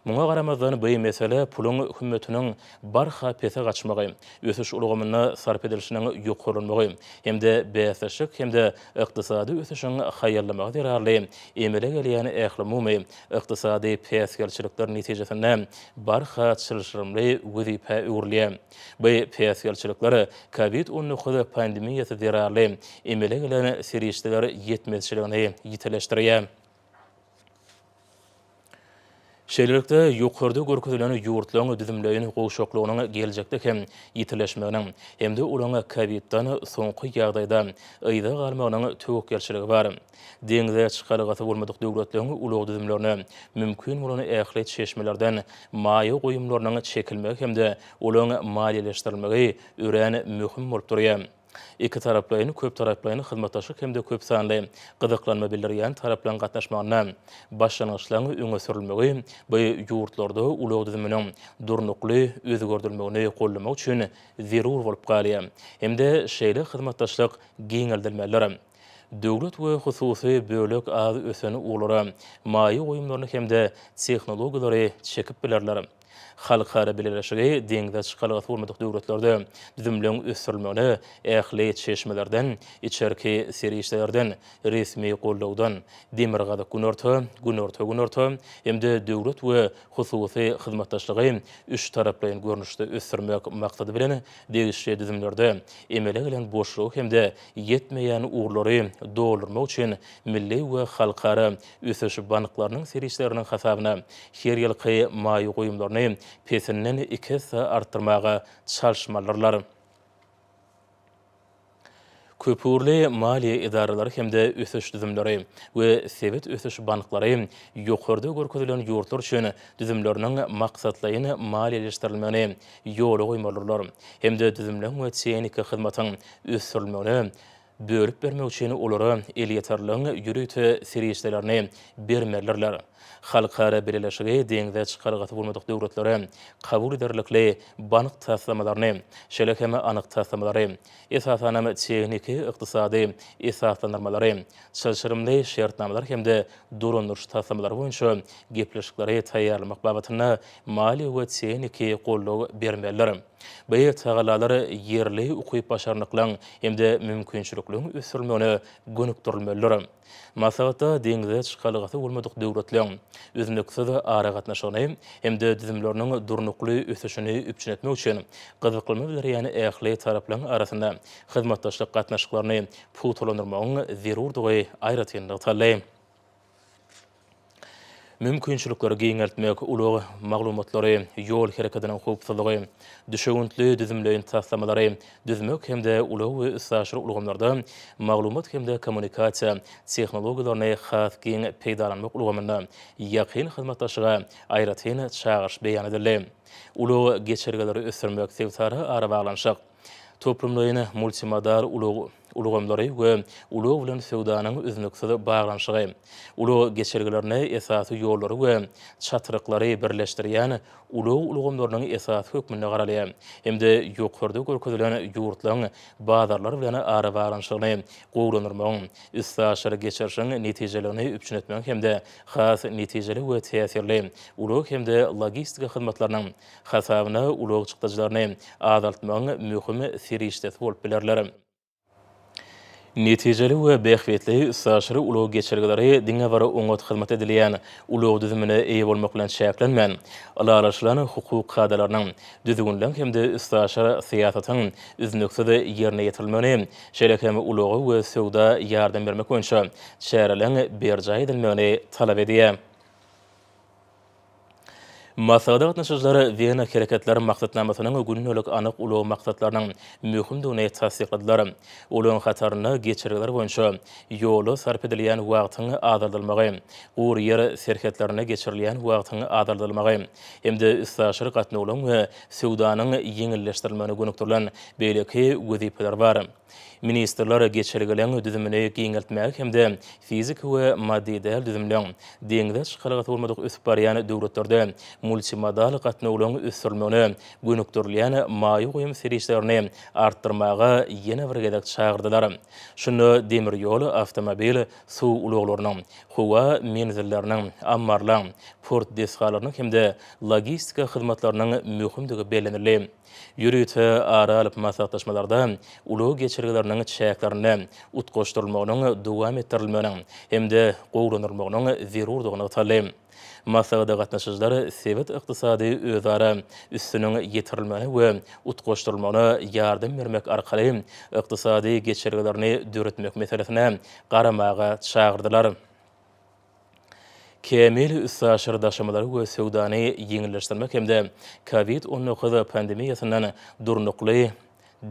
S1: Muňa garamazdan, bu mesele puluň hümmetiniň barha pese gaçmagy, ösüş ulgamynda sarp edilişiniň ýokarlanmagy hem-de bäsdeşlik hem-de ykdysady ösüşiň haýallamagy zerarly emele gelýän ählumumy ykdysady päsgelçilikler netijesinde barha çylşyrymly wezipä öwrülýär. Bu päsgelçilikler Covid 19 pandemiýasy zerarly emele gelen serişdeler ýetmezçiligini ýitileşdirýär. Şeýlelikde, ýokarda görkezilen ýurtlaryň düzümleýin gowşaklygynyň geljekde hem ýitileşmeginiň hem-de olaryň COVID-den soňky ýagdaýda yza galmagynyň töwekgelçiligi bar. Deňze çykalgasy bolmadyk döwletleriň ulag düzümlerine mümkin bolan ähli çeşmelerden maýa goýumlarynyň çekilmegi hem-de olaryň maliýeleşdirilmegi örän möhüm bolup durýar. Ikitaraplaýyn, köptaraplaýyn hyzmatdaşlyk hem-de köpsanly gyzyklanma bildirýän taraplaryň gatnaşmagynda başlangyçlaryň öňe sürülmegi bu ýurtlarda ulag düzüminiň durnukly özgerdilmegini goldamak üçin zerur bolup galýar hem-de şeýle hyzmatdaşlyk giňeldilmelidir. Döwlet we hususy bölek az ösen ugurlara maýa goýumlaryny hem-de tehnologiýalary çekip bilerler. Halkara bileleşigi deňze çykalgasy bolmadyk döwletlerde düzümleň ösdürilmegine ähli çeşmelerden, içerki serişdelerden, resmi goldawdan, Demirgazyk-Günorta, Günorta-Günorta hem-de döwlet we hususy hyzmatdaşlygy üçtaraplaýyn görnüşde ösdürmek maksady bilen degişli düzümlerde emele gelen boşlugy hem-de ýetmeýän ugurlary doldurmak üçin milli we halkara ösüş banklarynyň serişdeleriniň hasabyna her ýylky maýa goýumlaryny pesinden iki esse artdyrmaga çalyşmalydyrlar. Köpugurly maliýe edaralary hem-de ösüş düzümleri we sebit ösüş banklary ýokarda görkezilen ýurtlar üçin düzümleriniň maksatlaýyn maliýeleşdirilmegini ýola goýmalydyrlar hem-de düzümleň we tehniki hyzmatyň ösdürilmegine bölüp bermek üçin olara elýeterliligiň ýörite serişdelerini bermelidirler. Halkara bileleşigi deňze çykalgasy bolmadyk döwletlere kabul ederlikli bank taslamalaryny, şeýle hem anyk taslamalary, esasanam tehniki-ykdysady esaslandyrmalary, çylşyrymly şertnamalar hem-de dolandyryş taslamalary boýunça gepleşikleri taýýarlamak babatynda maliýe we tehniki goldaw bermelidir. Bu tagallalar ýerli ukyp-başarnyklaryň hem-de mümkinçilikleriň ösdürilmegine gönükdirilmelidir. Maslahatda deňze çykalgasy bolmadyk döwletleriň üznüksiz aragatnaşygyny hem-de düzümleriniň durnukly ösüşini üpjün etmek üçin gyzyklanma bildirýän ähli taraplaryň arasynda hyzmatdaşlyk gatnaşyklaryny pugtalandyrmagyň zerurdygy aýratyn nygtaldy. Mümkinçilikleri giňeltmek, ulag maglumatlary, ýol hereketiniň howpsuzlygy, düşewüntli düzümleýin taslamalary düzmek hem-de ulag we üstaşyr ulgamlarda maglumat hem-de kommunikasiýa tehnologiýalaryny has giň peýdalanmak ulgamynda ýakyn hyzmatdaşlyga aýratyn çagyryş beýan edildi. Ulag geçelgeleri ösdürmek, sebitara arabaglanyşyk, Toplumlaýyn multimodal ulag ulgamlary we ulag bilen söwdanyň üznüksiz baglanyşygy, ulag geçelgelerini esasy ýollary we çatryklary birleşdirýän ulag ulgamlarynyň esasy hökmünde garalýar hem-de ýokarda görkezilen ýurtlaryň bazarlar bilen arabaglanyşygyny gowulandyrmagyň, üstaşyr geçirişiň netijeligini üpjün etmegiň hem-de has netijeli we täsirli ulag hem-de logistika hyzmatlarynyň hasabyna ulag çykdajylaryny azaltmagyň möhüm serişdesi bolup bilerler. Netijeli we bähbitli üstaşyr ulag geçelgeleri diňe bir oňat hyzmat edilýän ulag düzümine eýe bolmak bilen çäklenmän, ylalaşylan hukuk kadalarynyň, düzgünleň hem-de üstaşyr syýasatyň üznüksiz ýerine ýetirilmegini, şeýle hem ulaga we söwda ýardam bermek boýunça çäreleň berjaý edilmegini talap edýär. Maslahata gatnaşyjylar Wena hereketler maksatnamasynyň gündelik anyk ulag maksatlarynyň möhümdigini tassykladylar. Olaryň hatarynda geçelgeler boýunça ýola sarp edilýän wagtyň azaldylmagy, gury ýer serhetlerinde geçirilýän wagtyň azaldylmagy hem-de üstaşyr gatnawlaryň we söwdanyň ýeňilleşdirilmegine gönükdirilen beýleki wezipeler bar. Ministrler geçelgeleň düzümini giňeltmäge hem-de fiziki we maddy däl düzümleň, deňze çykalgasy bolmadyk ösüp barýan döwletlerde multimodal gatnawlaryň ösdürilmegine gönükdirilýän maýa goýum serişdelerini artdyrmaga ýene bir gezek çagyrdylar. Şunda demir ýol, awtomobil, suw ulaglarynyň, howa menzilleriniň, ammarlaryň, port desgalarynyň hem-de logistika hyzmatlarynyň möhümdigi bellenildi. Ýörite ara alyp maslahatlaşmalarda ulag geçelgeleriniň çäklerinde utgaşdyrylmagynyň dowam etdirilmeginiň hem-de gowulandyrylmagynyň zerurdygy nygtaldy. Maslahata gatnaşyjylar sebit ykdysady özara üstüniň ýetirilmegine we utgaşdyrylmagyna ýardam bermek arkaly ykdysady geçelgelerini döretmek meselesine garamaga çagyrdylar. Kämil üstaşyr daşamalary we söwdany ýeňilleşdirmek hem-de Covid 19 pandemiýasyndan durnukly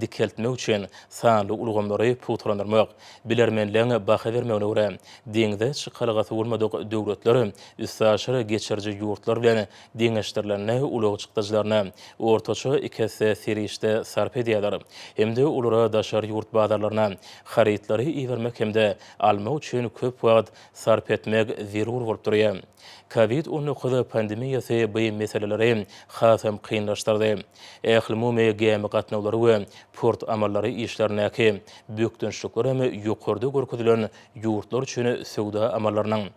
S1: dikeltmek üçin sanly ulgamlary pugtalandyrmak, bilermenleň baha bermegine görä, deňze çykalgasy bolmadyk döwletler üstaşyr geçiriji ýurtlar bilen deňeşdirilende ulag çykdajylaryna ortaça iki esse serişde sarp edýärler hem-de olara daşary ýurt bazarlaryna harytlary ibermek hem-de almak üçin köp wagt sarp etmek zerur bolup durýar. Covid 19 pandemiýasy bu meseleleri hasam kynlaşdyrdy. Ählumumy gämi gatnawlary we port amallary işlerindäki bökdençlikler hem ýokarda görkezilen ýurtlar üçin söwda amallarynyň.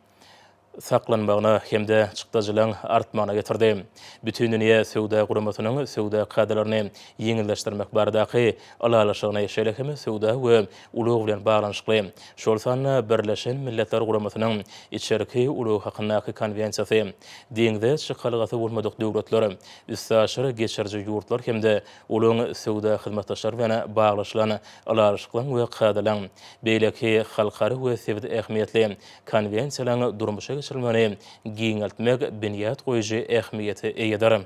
S1: Saklanmagyna hem-de çykdajylaryň artmagyna getirdi. Bütindünýä Söwda Guramasynyň söwda kadalaryny ýeňilleşdirmek baradaky Ylalaşygyny, şeýle hem söwda we ulag bilen baglanyşykly, şol sanda Birleşen Milletler Guramasynyň Içerki ulag hakyndaky Konwensiýasy, deňze çykalgasy bolmadyk döwletler, üstaşyr geçiriji ýurtlar hem-de olaryň söwda hyzmatdaşlary bilen baglaşylan ylalaşyklaryň we kadalaryň, beýleki halkara we sebit ähmiýetli Konwensiýalaryň durmuşa geçirilmegini giňeltmek binýat goýujy ähmiýete eýedir.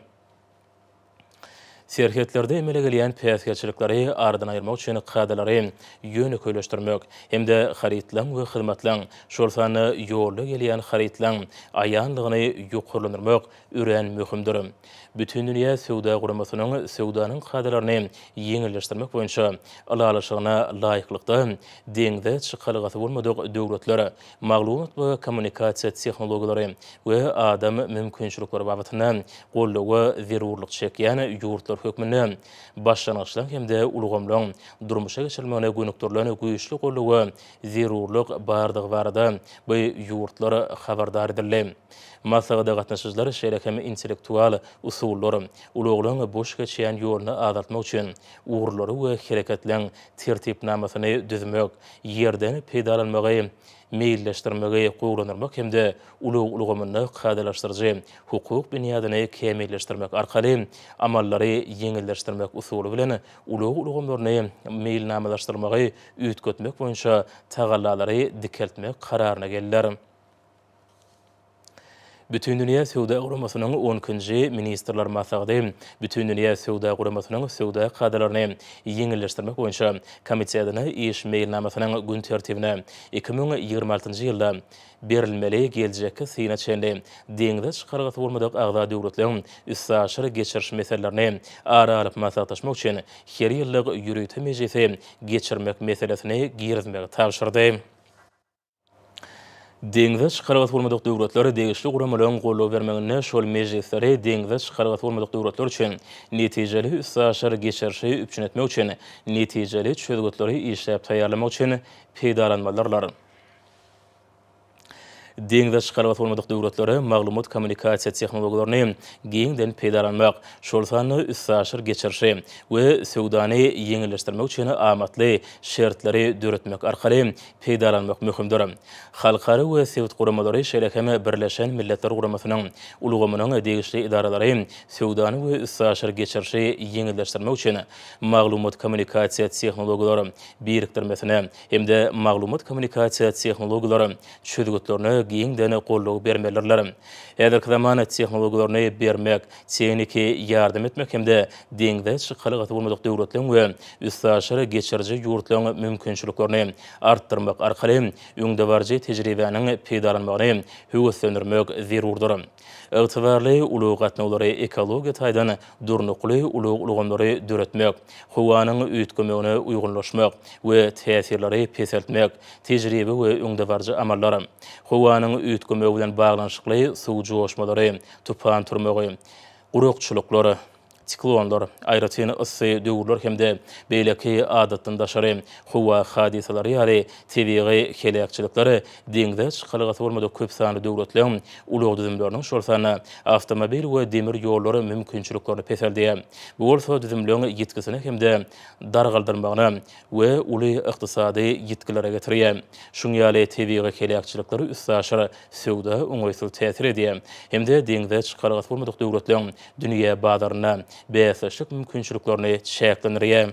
S1: Serhetlerde emele gelýän päsgelçilikleri aradan aýyrmak üçin kadalary ýönekeýleşdirmek hem-de harytlaryň we hyzmatlaryň, şol sanda ýolda gelýän harytlaryň aýanlygyny ýokarlandyrmak örän möhümdir. Bütindünýä Söwda Guramasynyň söwdanyň kadalaryny ýeňilleşdirmek boýunça Ylalaşygyna laýyklykda, deňze çykalgasy bolmadyk döwletler maglumat we kommunikasiýa tehnologiýalary we adam mümkinçilikleri babatynda goldawa zerurlyk çekýän ýurtlar hökmünde başlangyçlaryň hem-de ulgamlaryň durmuşa geçirilmegine gönükdirilen güýçli goldawa zerurlyk bardygy barada bu ýurtlar habardar edildi. Maslahata gatnaşyjylar şeýle hem intellektual usullar, ulaglaryň boş geçýän ýoluny azaltmak üçin ugurlary we hereketleň tertipnamasyny düzmek, ýerden peýdalanmagy meýilleşdirmegi gowulandyrmak hem-de ulag ulgamynda kadalaşdyryjy hukuk binýadyny kämilleşdirmek arkaly amallary ýeňilleşdirmek usuly bilen ulag ulgamlaryny meýilnamalaşdyrmagy üýtgetmek boýunça tagallalary dikeltmek kararyna geldiler. Bütindünýä Söwda Guramasynyň on ikinji Ministrler Maslahaty Bütindünýä Söwda Guramasynyň söwda kadalaryny ýeňilleşdirmek boýunça Komitetine iş meýilnamasynyň gün tertibine 2026-njy ýylda berilmeli geljekki syna çenli deňze çykalgasy bolmadyk agza döwletleriň üstaşyr geçiriş meselelerini ara alyp maslahatlaşmak üçin her ýyllyk ýörite mejlisi geçirmek meselesini girizmegi tabşyrdy. Deňze çykalgasy bolmadyk döwletler degişli guramalaryň goldaw bermeginde şol mejlisleri deňze çykalgasy bolmadyk döwletler üçin netijeli üstaşyr geçirişi üpjün etmek üçin netijeli çözgütleri işläp taýýarlamak üçin peýdalanmalydyrlar. Deňze çykalgasy bolmadyk döwletlere maglumat-kommunikasiýa tehnologiýalaryny giňden peýdalanmak, şol sanda üstaşyr geçirişi we söwdany ýeňilleşdirmek üçin amatly şertleri döretmek arkaly peýdalanmak möhümdir. Halkara we sebit guramalary, şeýle hem Birleşen Milletler Guramasynyň ulgamynyň degişli edaralary söwdany we üstaşyr geçirişi ýeňilleşdirmek üçin maglumat-kommunikasiýa tehnologiýalary birikdirmesine hem-de maglumat-kommunikasiýa tehnologiýalary çözgütlerine giňden goldaw bermelidirler. Häzirki zaman tehnologiýalaryny bermek, tehniki ýardam etmek hem-de deňze çykalgasy bolmadyk döwletleriň we üstaşyr geçiriji ýurtlaryň mümkinçiliklerini artdyrmak arkaly öňdebaryjy tejribäniň peýdalanmagyny höweslendirmek zerurdyr. Ygtybarly ulag gatnawlary, ekologiýa taýdan durnukly ulag ulgamlary döretmek, howanyň üýtgemegine uýgunlaşmak we täsirleri peseltmek, tejribe we öňdebaryjy amallar, howanyň üýtgemegi bilen baglanyşykly suw joşmalary, tupan turmagy, gurakçylyklar, siklonlar, aýratyn yssy döwürler hem-de beýleki adatdan daşary howa hadysalary ýaly tebigy heläkçilikler deňze çykalgasy bolmadyk köp sanly döwletleriň ulag düzümleriniň, şol sanda awtomobil we demir ýollar mümkinçiliklerini peseldýär. Bu bolsa düzümleň ýitgisine hem-de dargaldylmagyna we uly ykdysady ýitgilere getirýär. Şuň ýaly tebigy heläkçilikler üstaşyr söwda oňaýsyz täsir edýär hem-de deňze çykalgasy bolmadyk döwletleriň dünýä bazarynda bäsdeşlik mümkinçiliklerini çäklendirýär.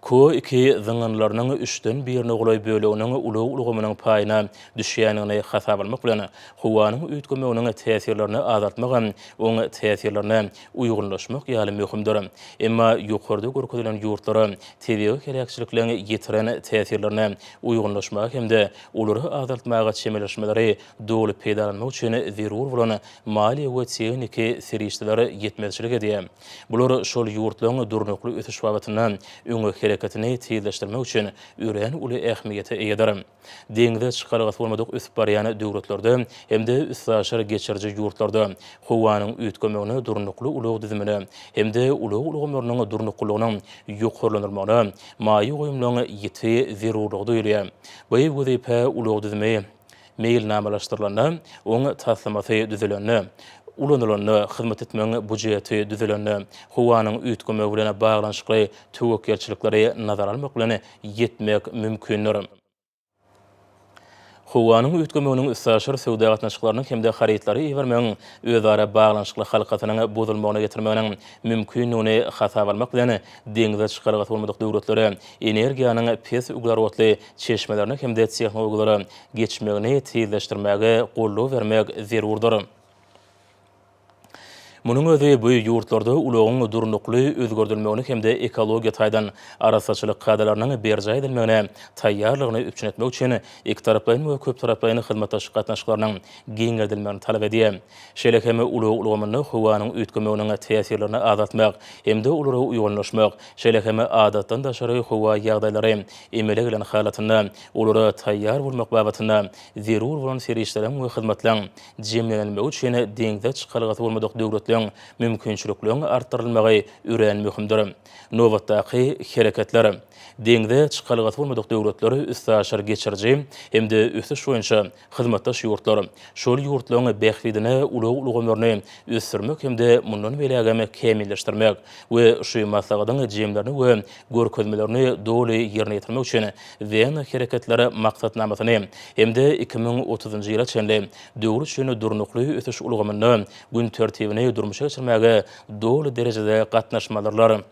S1: Ko iki zyňyndylarynyň üçden birine golaý böleginiň ulag ulgamynyň paýyna düşýändigini hasaba almak bilen, howanyň üýtgemeginiň täsirlerini azaltmak hem oň täsirlerine uýgunlaşmak ýaly möhümdir. Emma ýokarda görkezilen ýurtlara tebigy heläkçilikleriň ýetiren täsirlerine uýgunlaşmaga hem-de olary azaltmaga çemeleşmeleri doly peýdalanmak üçin zerur bolan maliýe we tehniki serişdeler ýetmezçilik edýär. Bular şol ýurtlaryň durnukly ösüş babatynda öňe hereketini tizleşdirmek üçin örän uly ähmiýete eýedir. Deňze çykalgasy bolmadyk ösüp barýan döwletlerde hem-de üstaşyr geçiriji ýurtlarda howanyň üýtgemegine durnukly ulag düzümine hem-de ulag ulgamlarynyň durnuklylygynyň ýokarlandyrylmagyna maýa goýumlaryň ýiti zerurlygy duýulýar. Bu wezipe ulag düzümi. meýilnamalaşdyrylanda, oň taslamasy düzülende, ulanylanda, hyzmat etmegiň bujeti düzülende, howanyň üýtgemegi bilen baglanyşykly töwekgelçilikleri nazara almak bilen ýetmek mümkindir. Howanyň üýtgemeginiň üstaşyr söwda gatnaşyklarynyň hem-de harytlary ibermegiň özara baglanyşykly halkasynyň bozulmagyna getirmeginiň mümkindigini hasaba almak bilen, deňze çykalgasy bolmadyk döwletlere energiýanyň pes uglerodly çeşmelerine hem-de tehnologiýalara geçmegini tizleşdirmäge goldaw bermek zerurdyr. Munuň özi bu ýurtlarda ulagyň durnukly özgerdilmegini hem-de ekologiýa taýdan arassaçylyk kadalarynyň berjaý edilmegine taýýarlygyny üpjün etmek üçin ikitaraplaýyn we köptaraplaýyn hyzmatdaşlyk gatnaşyklarynyň giňeldilmegini talap edýär. Şeýle hem ulag ulgamynda howanyň üýtgemeginiň täsirlerini azaltmak hem-de olara uýgunlaşmak, şeýle hem adatdan daşary howa ýagdaýlary emele gelen halatynda olara taýýar bolmak babatynda zerur bolan serişdeleriň we hyzmatlaryň jemlenilmegi üçin deňze çykalgasy bolmadyk döwletleriň mümkinçilikleriniň artdyrylmagy örän möhümdir. Nobatdaky hereketler. Deňze çykalgasy bolmadyk döwletler üstaşyr geçiriji hem-de ösüş boýunça hyzmatdaş ýurtlar. Şol ýurtlaryň bähbidine ulag ulgamlaryny ösdürmek hem-de mundan beýlägem kämilleşdirmek we şu maslahatyň jemlerini we görkezmelerini doly ýerine ýetirmek üçin Wena hereketleri maksatnamasyny hem-de 2030-njy ýyla çenli döwür üçin durnukly ösüş ulgamynda gün tertibini durmuşa geçirmäge doly derejede gatnaşmalydyrlar.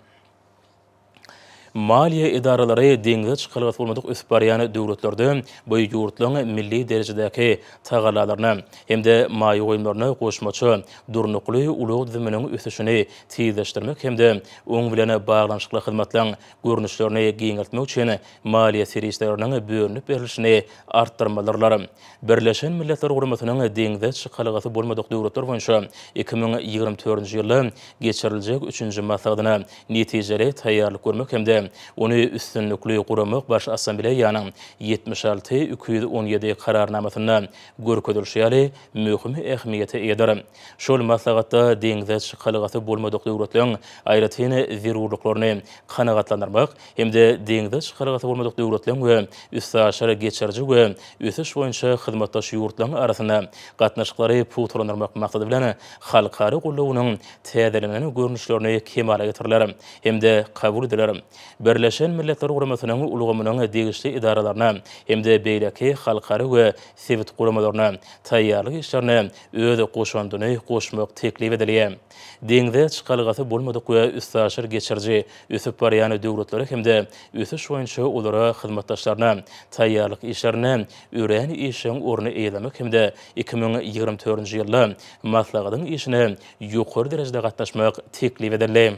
S1: Maliýe edaralary deňze çykalgasy bolmadyk ösüp barýan döwletlerde bu ýurtlaryň milli derejedäki tagallalaryna hem-de maýa goýumlaryna goşmaça durnukly ulag düzüminiň ösüşini tizleşdirmek hem-de oň bilen baglanyşykly hyzmatlaryň görnüşlerini giňeltmek üçin maliýe serişdeleriniň bölünip berlişini artdyrmalydyrlar. Birleşen Milletler Guramasynyň deňze çykalgasy bolmadyk döwletler boýunça 2024-nji ýylda geçiriljek üçünji maslahatyna netijeli taýýarlyk görmek hem-de ony üstünlikli guramak Baş Assambleýanyň 76, 217 Kararnamasynda görkezilişi ýaly möhüm ähmiýete eýedir. Şol maslahatda deňze çykalgasy bolmadyk döwletleriň aýratyn zerurlyklaryny kanagatlandyrmak hem-de deňze çykalgasy bolmadyk döwletleriň we üstaşyr geçiriji we ösüş boýunça hyzmatdaş ýurtlaryň arasynda gatnaşyklary pugtalandyrmak maksady bilen halkara goldawynyň täzelenen görnüşlerini kemala getiriler hem-de kabul ediler. Birleşen Milletler Guramasynyň ulgamynyň degişli edaralaryna hem-de beýleki halkara we sebit guramalaryna taýýarlyk işlerine öz goşandyny goşmak teklip edilýär. Deňze çykalgasy bolmadyk we üstaşyr geçiriji ösüp barýan döwletlere hem-de ösüş boýunça olara hyzmatdaşlaryna taýýarlyk işlerinde örän işjeň orny eýelemek hem-de 2024-nji ýylda maslahatyň işine ýokary derejede gatnaşmak teklip edildi.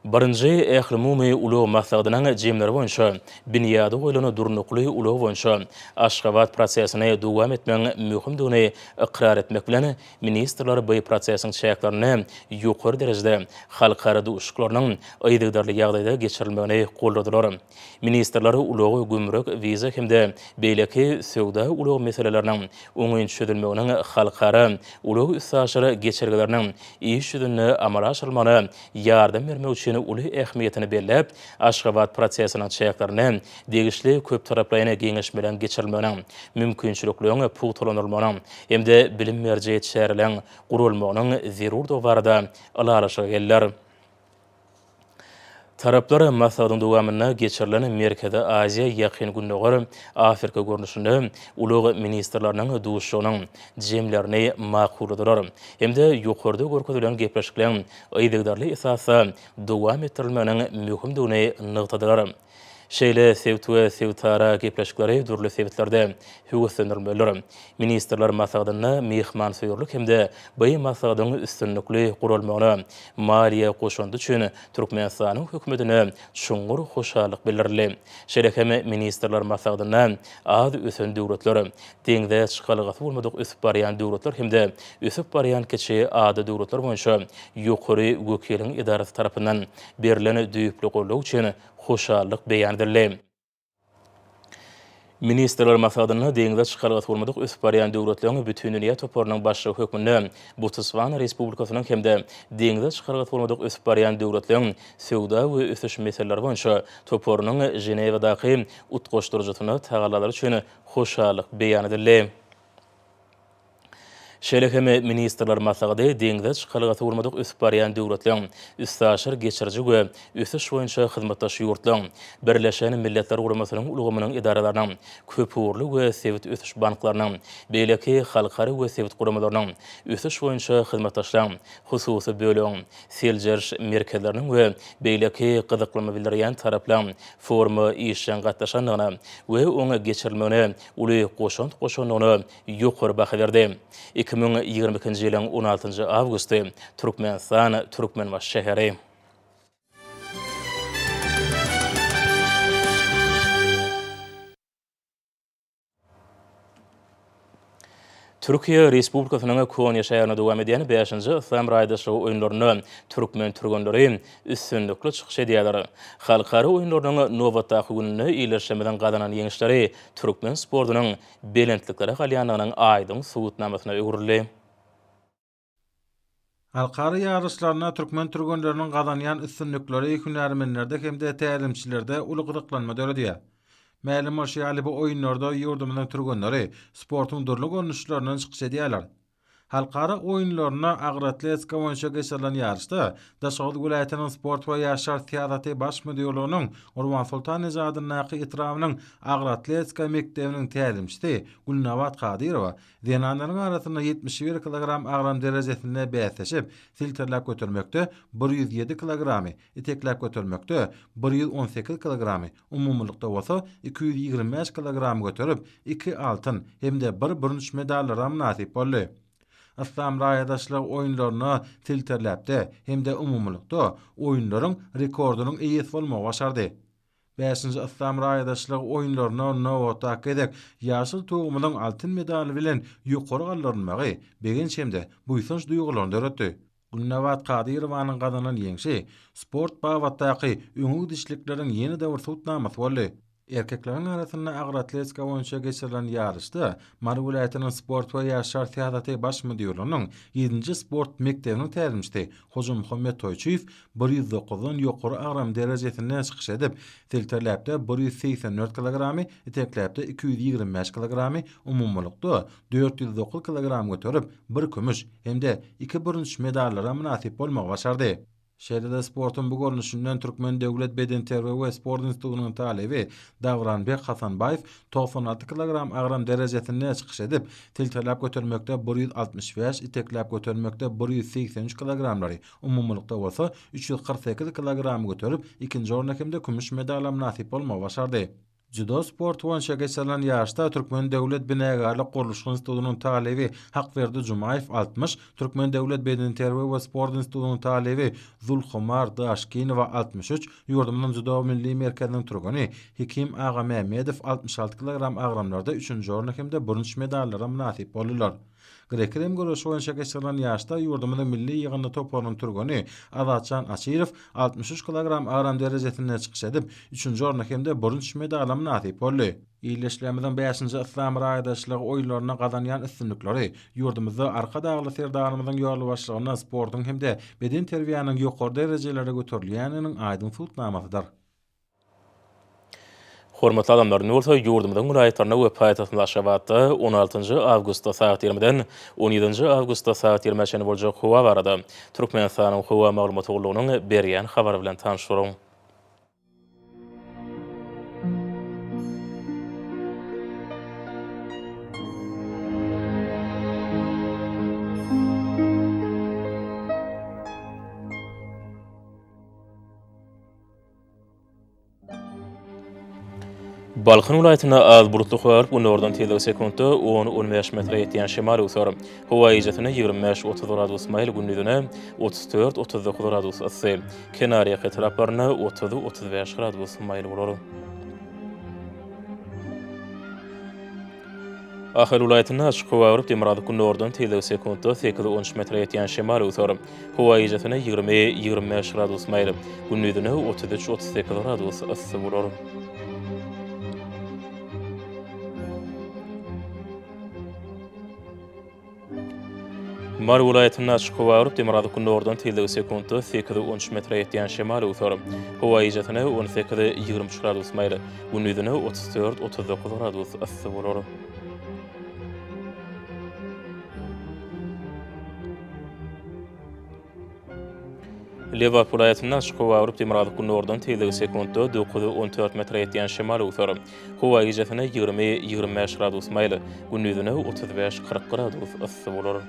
S1: Birinji Ählumumy ulag maslahatynyň jemleri boýunça binýady goýlan durnukly ulag boýunça Aşgabat prosesini dowam etmegiň möhümdigini ykrar etmek bilen, ministrler bu prosesiň çäklerinde ýokary derejede halkara duşuşyklarynyň yzygiderli ýagdaýda geçirilmegini goldadylar. Ministrler ulag, gümrük, wiza hem-de beýleki söwda-ulag meseleleriniň oňyn çözülmeginiň halkara ulag-üstaşyr geçelgeleriniň iş ýüzünde amala aşyrylmagyna ýardam bermek üçin uly ähmiýetini belläp, Aşgabat prosesiniň çäklerinde degişli köptaraplaýyn geňeşmeleriň geçirilmeginiň, mümkinçilikleriň pugtalandyrylmagynyň hem-de bilim beriji çäreleriň guralmagynyň zerurdygy barada ylalaşyga geldiler. Taraplar maslahatyň dowamynda geçirilen Merkezi Aziýa, Ýakyn Gündogar, Afrika görnüşinde ulag ministrleriniň duşuşygynyň jemlerini makulladylar hem-de ýokarda görkezilen gepleşikleriň yzygiderli esasda dowam etdirilmeginiň möhümdigini nygtadylar. Şeýle sebit we sebitara gepleşikleri dürli sebitlerde höweslendirilmelidir. Ministrler maslahatynda myhmansöýerlik hem-de by maslahatyň üstünlikli guralmagyna maliýe goşandy üçin Türkmenistanyň Hökümetine çuňňur hoşallyk bildirildi. Şeýle hem ministrler maslahatynda az ösen döwletler, deňze çykalgasy bolmadyk ösüp barýan döwletler hem-de ösüp barýan kiçi ada döwletler boýunça ýokary wekiliň edarasy tarapyndan berlen düýpli goldaw üçin hoşallyk beýan edildi. Ministrler maslahatynda deňze çykalgasy bolmadyk ösüp barýan döwletleriň Bütindünýä toparynyň başlygy hökmünde Botswana Respublikasynyň hem-de deňze çykalgasy bolmadyk ösüp barýan döwletleriň söwda we ösüş meseleleri boýunça toparynyň Ženewadaky utgaşdyryjysyna tagallalary üçin hoşallyk beýan edildi. Şeýle hem ministrler maslahaty deňze çykalgasy bolmadyk ösüp barýan döwletleriň, üstaşyr geçiriji we ösüş boýunça hyzmatdaş ýurtlaryň, Birleşen Milletler Guramasynyň ulgamynyň edaralarynyň, köpugurly we sebit ösüş banklarynyň, beýleki halkara we sebit guramalarynyň, ösüş boýunça hyzmatdaşlaryň, hususy bölegiň, seljeriş merkezleriniň we beýleki gyzyklanma bildirýän taraplaryň foruma işjeň gatnaşandygyna we oň geçirilmegine uly goşant goşandygyna ýokary baha berdi. 2022-nji ýylyň on altynjy awgusty, Türkmenistan, Türkmenbaşy şäheri. Türkiýe Respublikasynyň Konýa şäherinde dowam edýän bäşinji Yslam raýdaşlygy oýunlarynda türkmen türgenleri üstünlikli çykyş edýärler. Halkara oýunlarynyň nobatdaky gününde ildeşlerimiziň gazanan ýeňişleri türkmen sportunyň belentliklere galýandygynyň aýdyň subutnamasyna öwrüldi.
S4: Halkara ýaryşlarynda türkmen türgenleriniň gazanýan üstünlikleri hünärmenlerde hem-de tälimçilerde uly gyzyklanma döredýär. Mälim bolşy ýaly, bu oýunlarda ýurdumyzyň türgenleri sportuň dürli görnüşlerinden çykyş edýärler. Halkara oýunlarynda agyr atletika boýunça geçirilen ýaryşda Daşoguz welaýatynyň Sport we ýaşlar syýasaty baş müdirliginiň Gurbansoltan eje adyndaky etrabynyň agyr atletika mekdebiniň tälimçisi Gülnabat Kadyrowa zenanlaryň arasynda 71 kilogram agram derejesinde bäsleşip, silterläp götermekde 107 kilogramy, itekläp götermekde 118 kilogramy, umumylykda bolsa 225 kilogramy göterip, iki altyn hem-de bir bürünç medallara mynasyp boldy. Yslam raýadaşlygy oýunlarynda silterläpde hem-de umumylykda oýunlaryň rekordynyň eýesi bolmagy başardy. Bäşinji Yslam raýadaşlygy oýunlarynda nobatdaky gezek ýaşyl tugumyzyň altyn medaly bilen ýokary galdyrylmagy begenç hem-de buýsanç duýgularyny döretdi. Gülnabat Kadyrowanyň gazanan ýeňşi sport babatdaky öňe gidişlikleriň ýene-de bir subutnamasy boldy. Erkekleriň arasynda agyr atletika boýunça geçirilen ýaryşda Mary welaýatynyň Sport we ýaşlar syýasaty baş müdirliginiň ýedinji sport mekdebiniň tälimçisi Hojamuhammet Toýçyýew 109-dan ýokary agram derejesinde çykyş edip, silterläpde 184 kilogramy, itekläpde 225 kilogramy, umumylykda 409 kilogram göterip, bir kümüş hem-de iki bürünç medallara mynasyp bolmagy başardy. Şeýle-de sportuň bu görnüşinden Türkmen döwlet bedenterbiýe we sport institutynyň talyby Dawranbek Hasanbaýew 96 kilogram agram derejesinde çykyş edip, silterläp götermekde 165, itekläp götermekde 183 kilogramlary, umumylykda bolsa 348 kilogramy göterip, ikinji orna hem-de kümüş medala mynasyp bolmagy başardy. Dzýudo sporty boýunça geçirilen ýaryşda Türkmen döwlet binagärlik gurluşyk institutynyň talyby Hakberdi Jumaýew 60, Türkmen döwlet bedenterbiýe we sport institutynyň talyby Zulhumar Daşkinowa 63, ýurdumyzyň Dzýudo milli merkeziniň türgeni Hekim Agamämmedow 66 kilogram agramlarda üçünji orna hem-de bürünç medallara mynasyp boldular. Grek-rim göreşi boýunça geçirilen ýaryşda ýurdumyzyň milli ýygyndy toparynyň türgeni Azatjan Açyrow 63 kilogram agram derejesinde çykyş edip, üçünji orna hem-de bürünç medala mynasyp boldy. Ildeşlerimiziň bäşinji Yslam raýdaşlygy oýunlarynda gazanýan üstünlikleri ýurdumyzda Arkadagly Serdarymyzyň ýolbaşçylygynda sportuň hem-de bedenterbiýäniň ýokary derejelere göterilýändiginiň aýdyň subutnamasydyr.
S1: Hormatly adamlar, indi bolsa ýurdumyzyň welaýatlarynda we paýtagtymyz Aşgabatda on altynjy awgustda sagat ýigrimiden on ýedinji awgustda sagat ýigrimä çenli boljak howa barada Türkmenistanyň Howa maglumat gullugynyň berýän habary bilen tanyş boluň. Balkan welaýatynda az bulutly howa bolup, günordan tizligi sekuntda on-on bäş metre ýetýän şemal öwser. Howa gijesine 25-30 gradus maýyl, gündizine 34-39 gradus yssy. Kenarýaka etraplarynda 30-35 gradus maýyl bolar. Ahal welaýatynda açyk howa bolup, demirgazyk-gündogardan tizligi sekuntda sekiz-on üç metre ýetýän şemal öwser. Howa gijesine 20, 25 gradus maýyl, gündizine 33, 38 gradus yssy bolar. Mary welaýatynda açyk howa bolup, demirgazyk-gündogardan tizligi sekuntda sekiz, on üç metre ýetýän şemal öwser. Howa gijesine 18, 23 gradus maýyl, gündizine 34, 39 gradus yssy bolar. Lebap welaýatynda açyk howa bolup, demirgazyk-gündogardan tizligi sekuntda 9, 14 metre ýetýän şemal öwser. Howa gijesine 20, 25 gradus maýyl, gündizine 35, 40 gradus yssy bolar.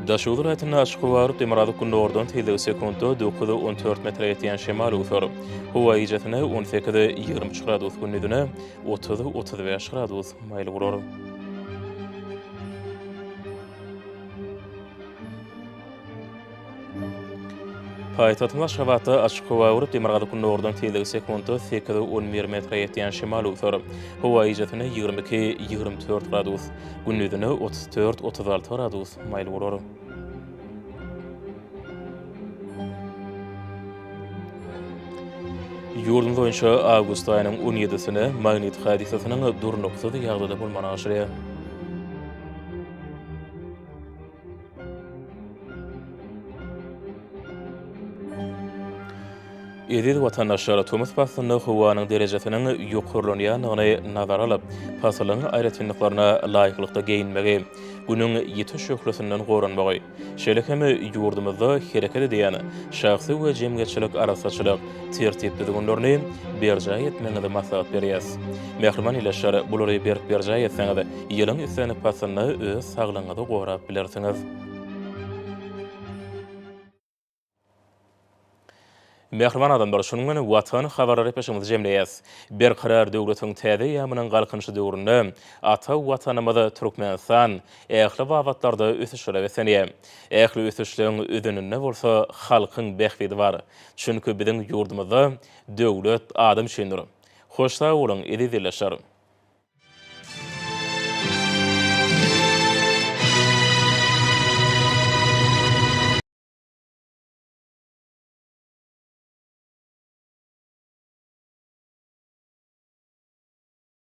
S1: Daşoguz welaýatynda açyk howa bolup, demirgazyk-gündogardan tizligi sekuntda 9, 14 metre ýetýän şemal öwser. Howa gijesine 18, 23 gradus, gündizine 30, 35 gradus maýyl bolar. Paýtagtymyz Aşgabatda açyk howa bolup, demirgazyk-gündogardan tizligi sekuntda sekiz, 11 metre ýetýän şemal öwser. Howa gijesine 22, 24 gradus, gündizine 34, 36 gradus maýyl bolar. Ýurdumyz boýunça awgust aýynyň on ýedisine magnit hadysasynyň durnuksyz ýagdaýda bolmagyna garaşylýar. Eziz watandaşlar, tomus paslynda howanyň derejesiniň ýokarlanýandygyny nazara alyp, pasylyň aýratynlyklaryna laýyklykda geýinmegi, Günüň ýiti şöhlesinden goranmagy, şeýle hem ýurdumyzda hereket edýän şahsy we jemgyýetçilik arassaçylyk tertip-düzgünlerini berjaý etmegiňizi maslahat berýäs. Mähriban ildeşler, bulary berk berjaý etseňiz, ýylyň islendik paslynda öz saglygyňyzy gorap bilersiňiz. Mähriban adamlar, şunuň bilen Watan habarlar gepleşigimizi jemleýäs. Berkarar döwletiň täze eýýamynyň Galkynyşy döwründe ata Watanymyz Türkmenistan ähli babatlarda ösüşlere beslenýär. Ähli ösüşleň özeninde bolsa halkyň bähbidi bar. Çünki biziň ýurdumyzda döwlet adam üçindir. Hoş sag boluň, eziz ildeşler!